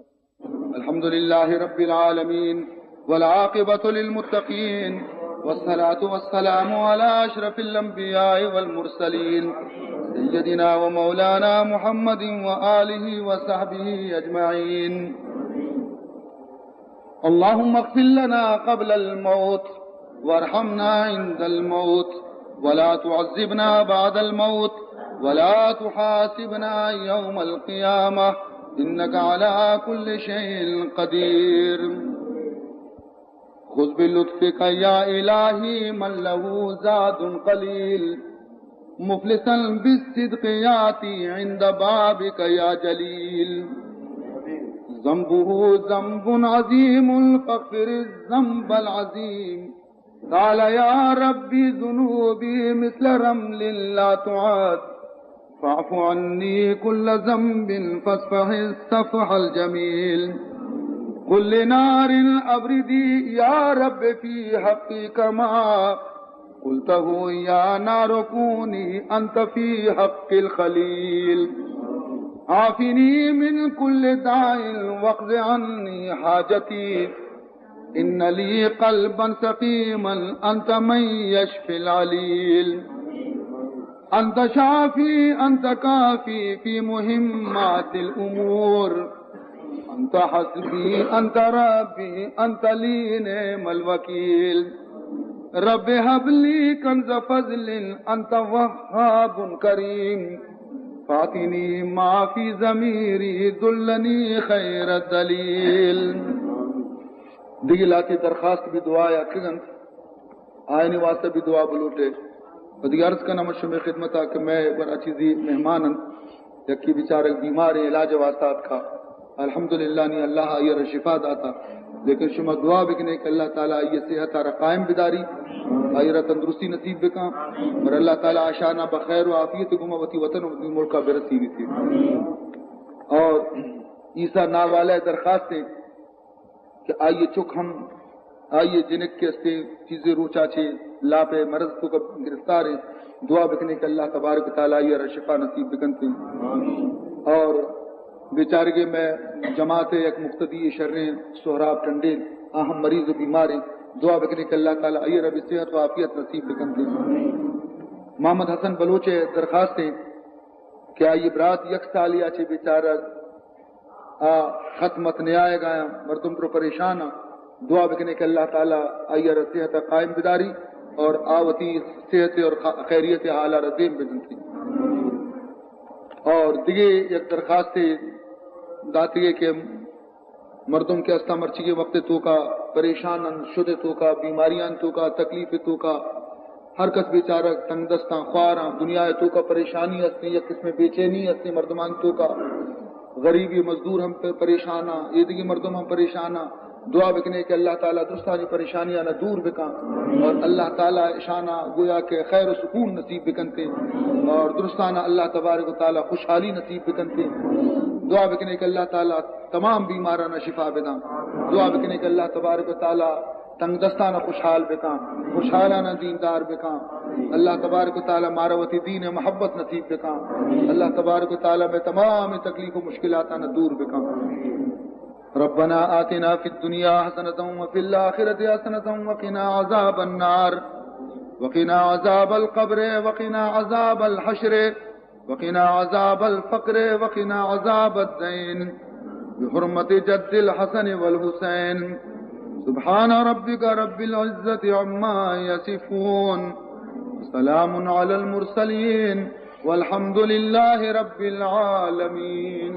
الحمد لله رب العالمين، والعاقبة للمتقين، والصلاة والسلام على أشرف الأنبياء والمرسلين، سيدنا ومولانا محمد وآله وصحبه أجمعين. اللهم اغفر لنا قبل الموت، وارحمنا عند الموت، ولا تعذبنا بعد الموت، ولا تحاسبنا يوم القيامة، إنك على كل شيء قدير. خذ بلطفك يا إلهي من له زاد قليل، مفلسا بالصدق يأتي عند بابك يا جليل. ذنبه ذنب عظيم فاغفر الذنب العظيم. قال يا رب ذنوبي مثل رمل لا تعد، فاعف عني كل ذنب فاصفح الصفح الجميل. قل لنار أبردي يا رب في حقي كما قلته يا نار كوني أنت في حق الخليل. عافني من كل داء واقض عني حاجتي، إن لي قلبا سقيما أنت من يشفي العليل. أنت شافي أنت كافي في مهمات الأمور، أنت حسبي أنت ربي أنت لي نعم الوكيل. رب هب لي كنز فضل أنت وهاب كريم، فأعطني ما في ضميري دلني خير الدليل. دگہ لہتے درخواست بھی دعا ء اتکگ انت، آیانی واسطہ بھی دعا بلوٹے۔ و دگہ عرض کناں من شمئے خدمت ء کہ مئے گورا چیزی مہمان انت، یکے بیچارگ بیمار ہیں، علاج واسطہ اتکا، الحمدللہ نی اللہ آئی را شفا داتا، لیکن شما دعا بکنے کہ اللہ تعالی آئی صحت ء را قائم بداری، آئی را تندرستی نصیب بکاں، اور اللہ تعالی آشانا بخیر و عافیت گما وتی وطن و وتی ملک ء برسینیتی۔ اور عیسی ناوالہ درخواست ہیں کہ آئی چک ہم، آئی جنک کہ استے چیزے روچا چے لاپ مرض توکا گرفتار ہیں، دعا بکنے کہ اللہ تبارک و تعالی آئی را شفا نصیب بکنتے۔ اور بیچارگے میں جماعت یک مقتدی شریں سہراب ٹنڈیل، آ ہم مریض و بیمار ہیں، دعا بکنے کہ اللہ تعالی آئی را بھی صحت و عافیت نصیب بکنتے۔ محمد حسن بلوچ درخواست ہیں کہ آئی برات یک سالی آ چے بیچارہ آ خط مت نیائے گایا، مردم پر پریشان آ، دعا بکنے کہ اللہ تعالی آئی را صحت قائم بداری اور آ وتی صحت اور خ-، خیریت حال را دیم بدنتی۔ اور دگہ یک درخواست داتگے کہ مردم کہ استا مرچی کے وقت توکا پریشان ان، شد توکا، بیماریاں توکا، تکلیف توکا، ہر کس بیچارہ تنگ دستاں، خواراں، دنیا ء توکا پریشانی ہستیں، یک قسم بے چینی ہستیں مردمان توکا، غریبی مزدور ہم پ-، پریشان آں، ایدگی مردم ہم پریشان آں۔ دعا بکنے کہ اللہ تعالی درستانی پریشانیاں دور بکاں اور اللہ تعالی اشانا گویا کہ خیر و سکون نصیب بکنتے اور درستانا اللہ تبارک و تعالی خوشحالی نصیب بکنتے۔ دعا بکنے کہ اللہ تعالی تمام بیمارانا شفا بداں۔ دعا بکنے کہ اللہ تبارک و تعالی تنگ دستانا خوشحال بکاں، خوشحالانا دیندار بکاں۔ اللہ تبارک و تعالی مارا وتی دین محبت نصیب بکاں۔ اللہ تبارک و تعالی میں تمام تکلیف و مشکلاتانا دور بکاں۔ ربنا آتنا في الدنيا حسنة وفي الآخرة حسنة وقنا عذاب النار، وقنا عذاب القبر، وقنا عذاب الحشر، وقنا عذاب الفقر، وقنا عذاب الدين، بحرمة جد الحسن والحسين. سبحان ربك رب العزة عما يصفون. سلام على المرسلين والحمد لله رب العالمين.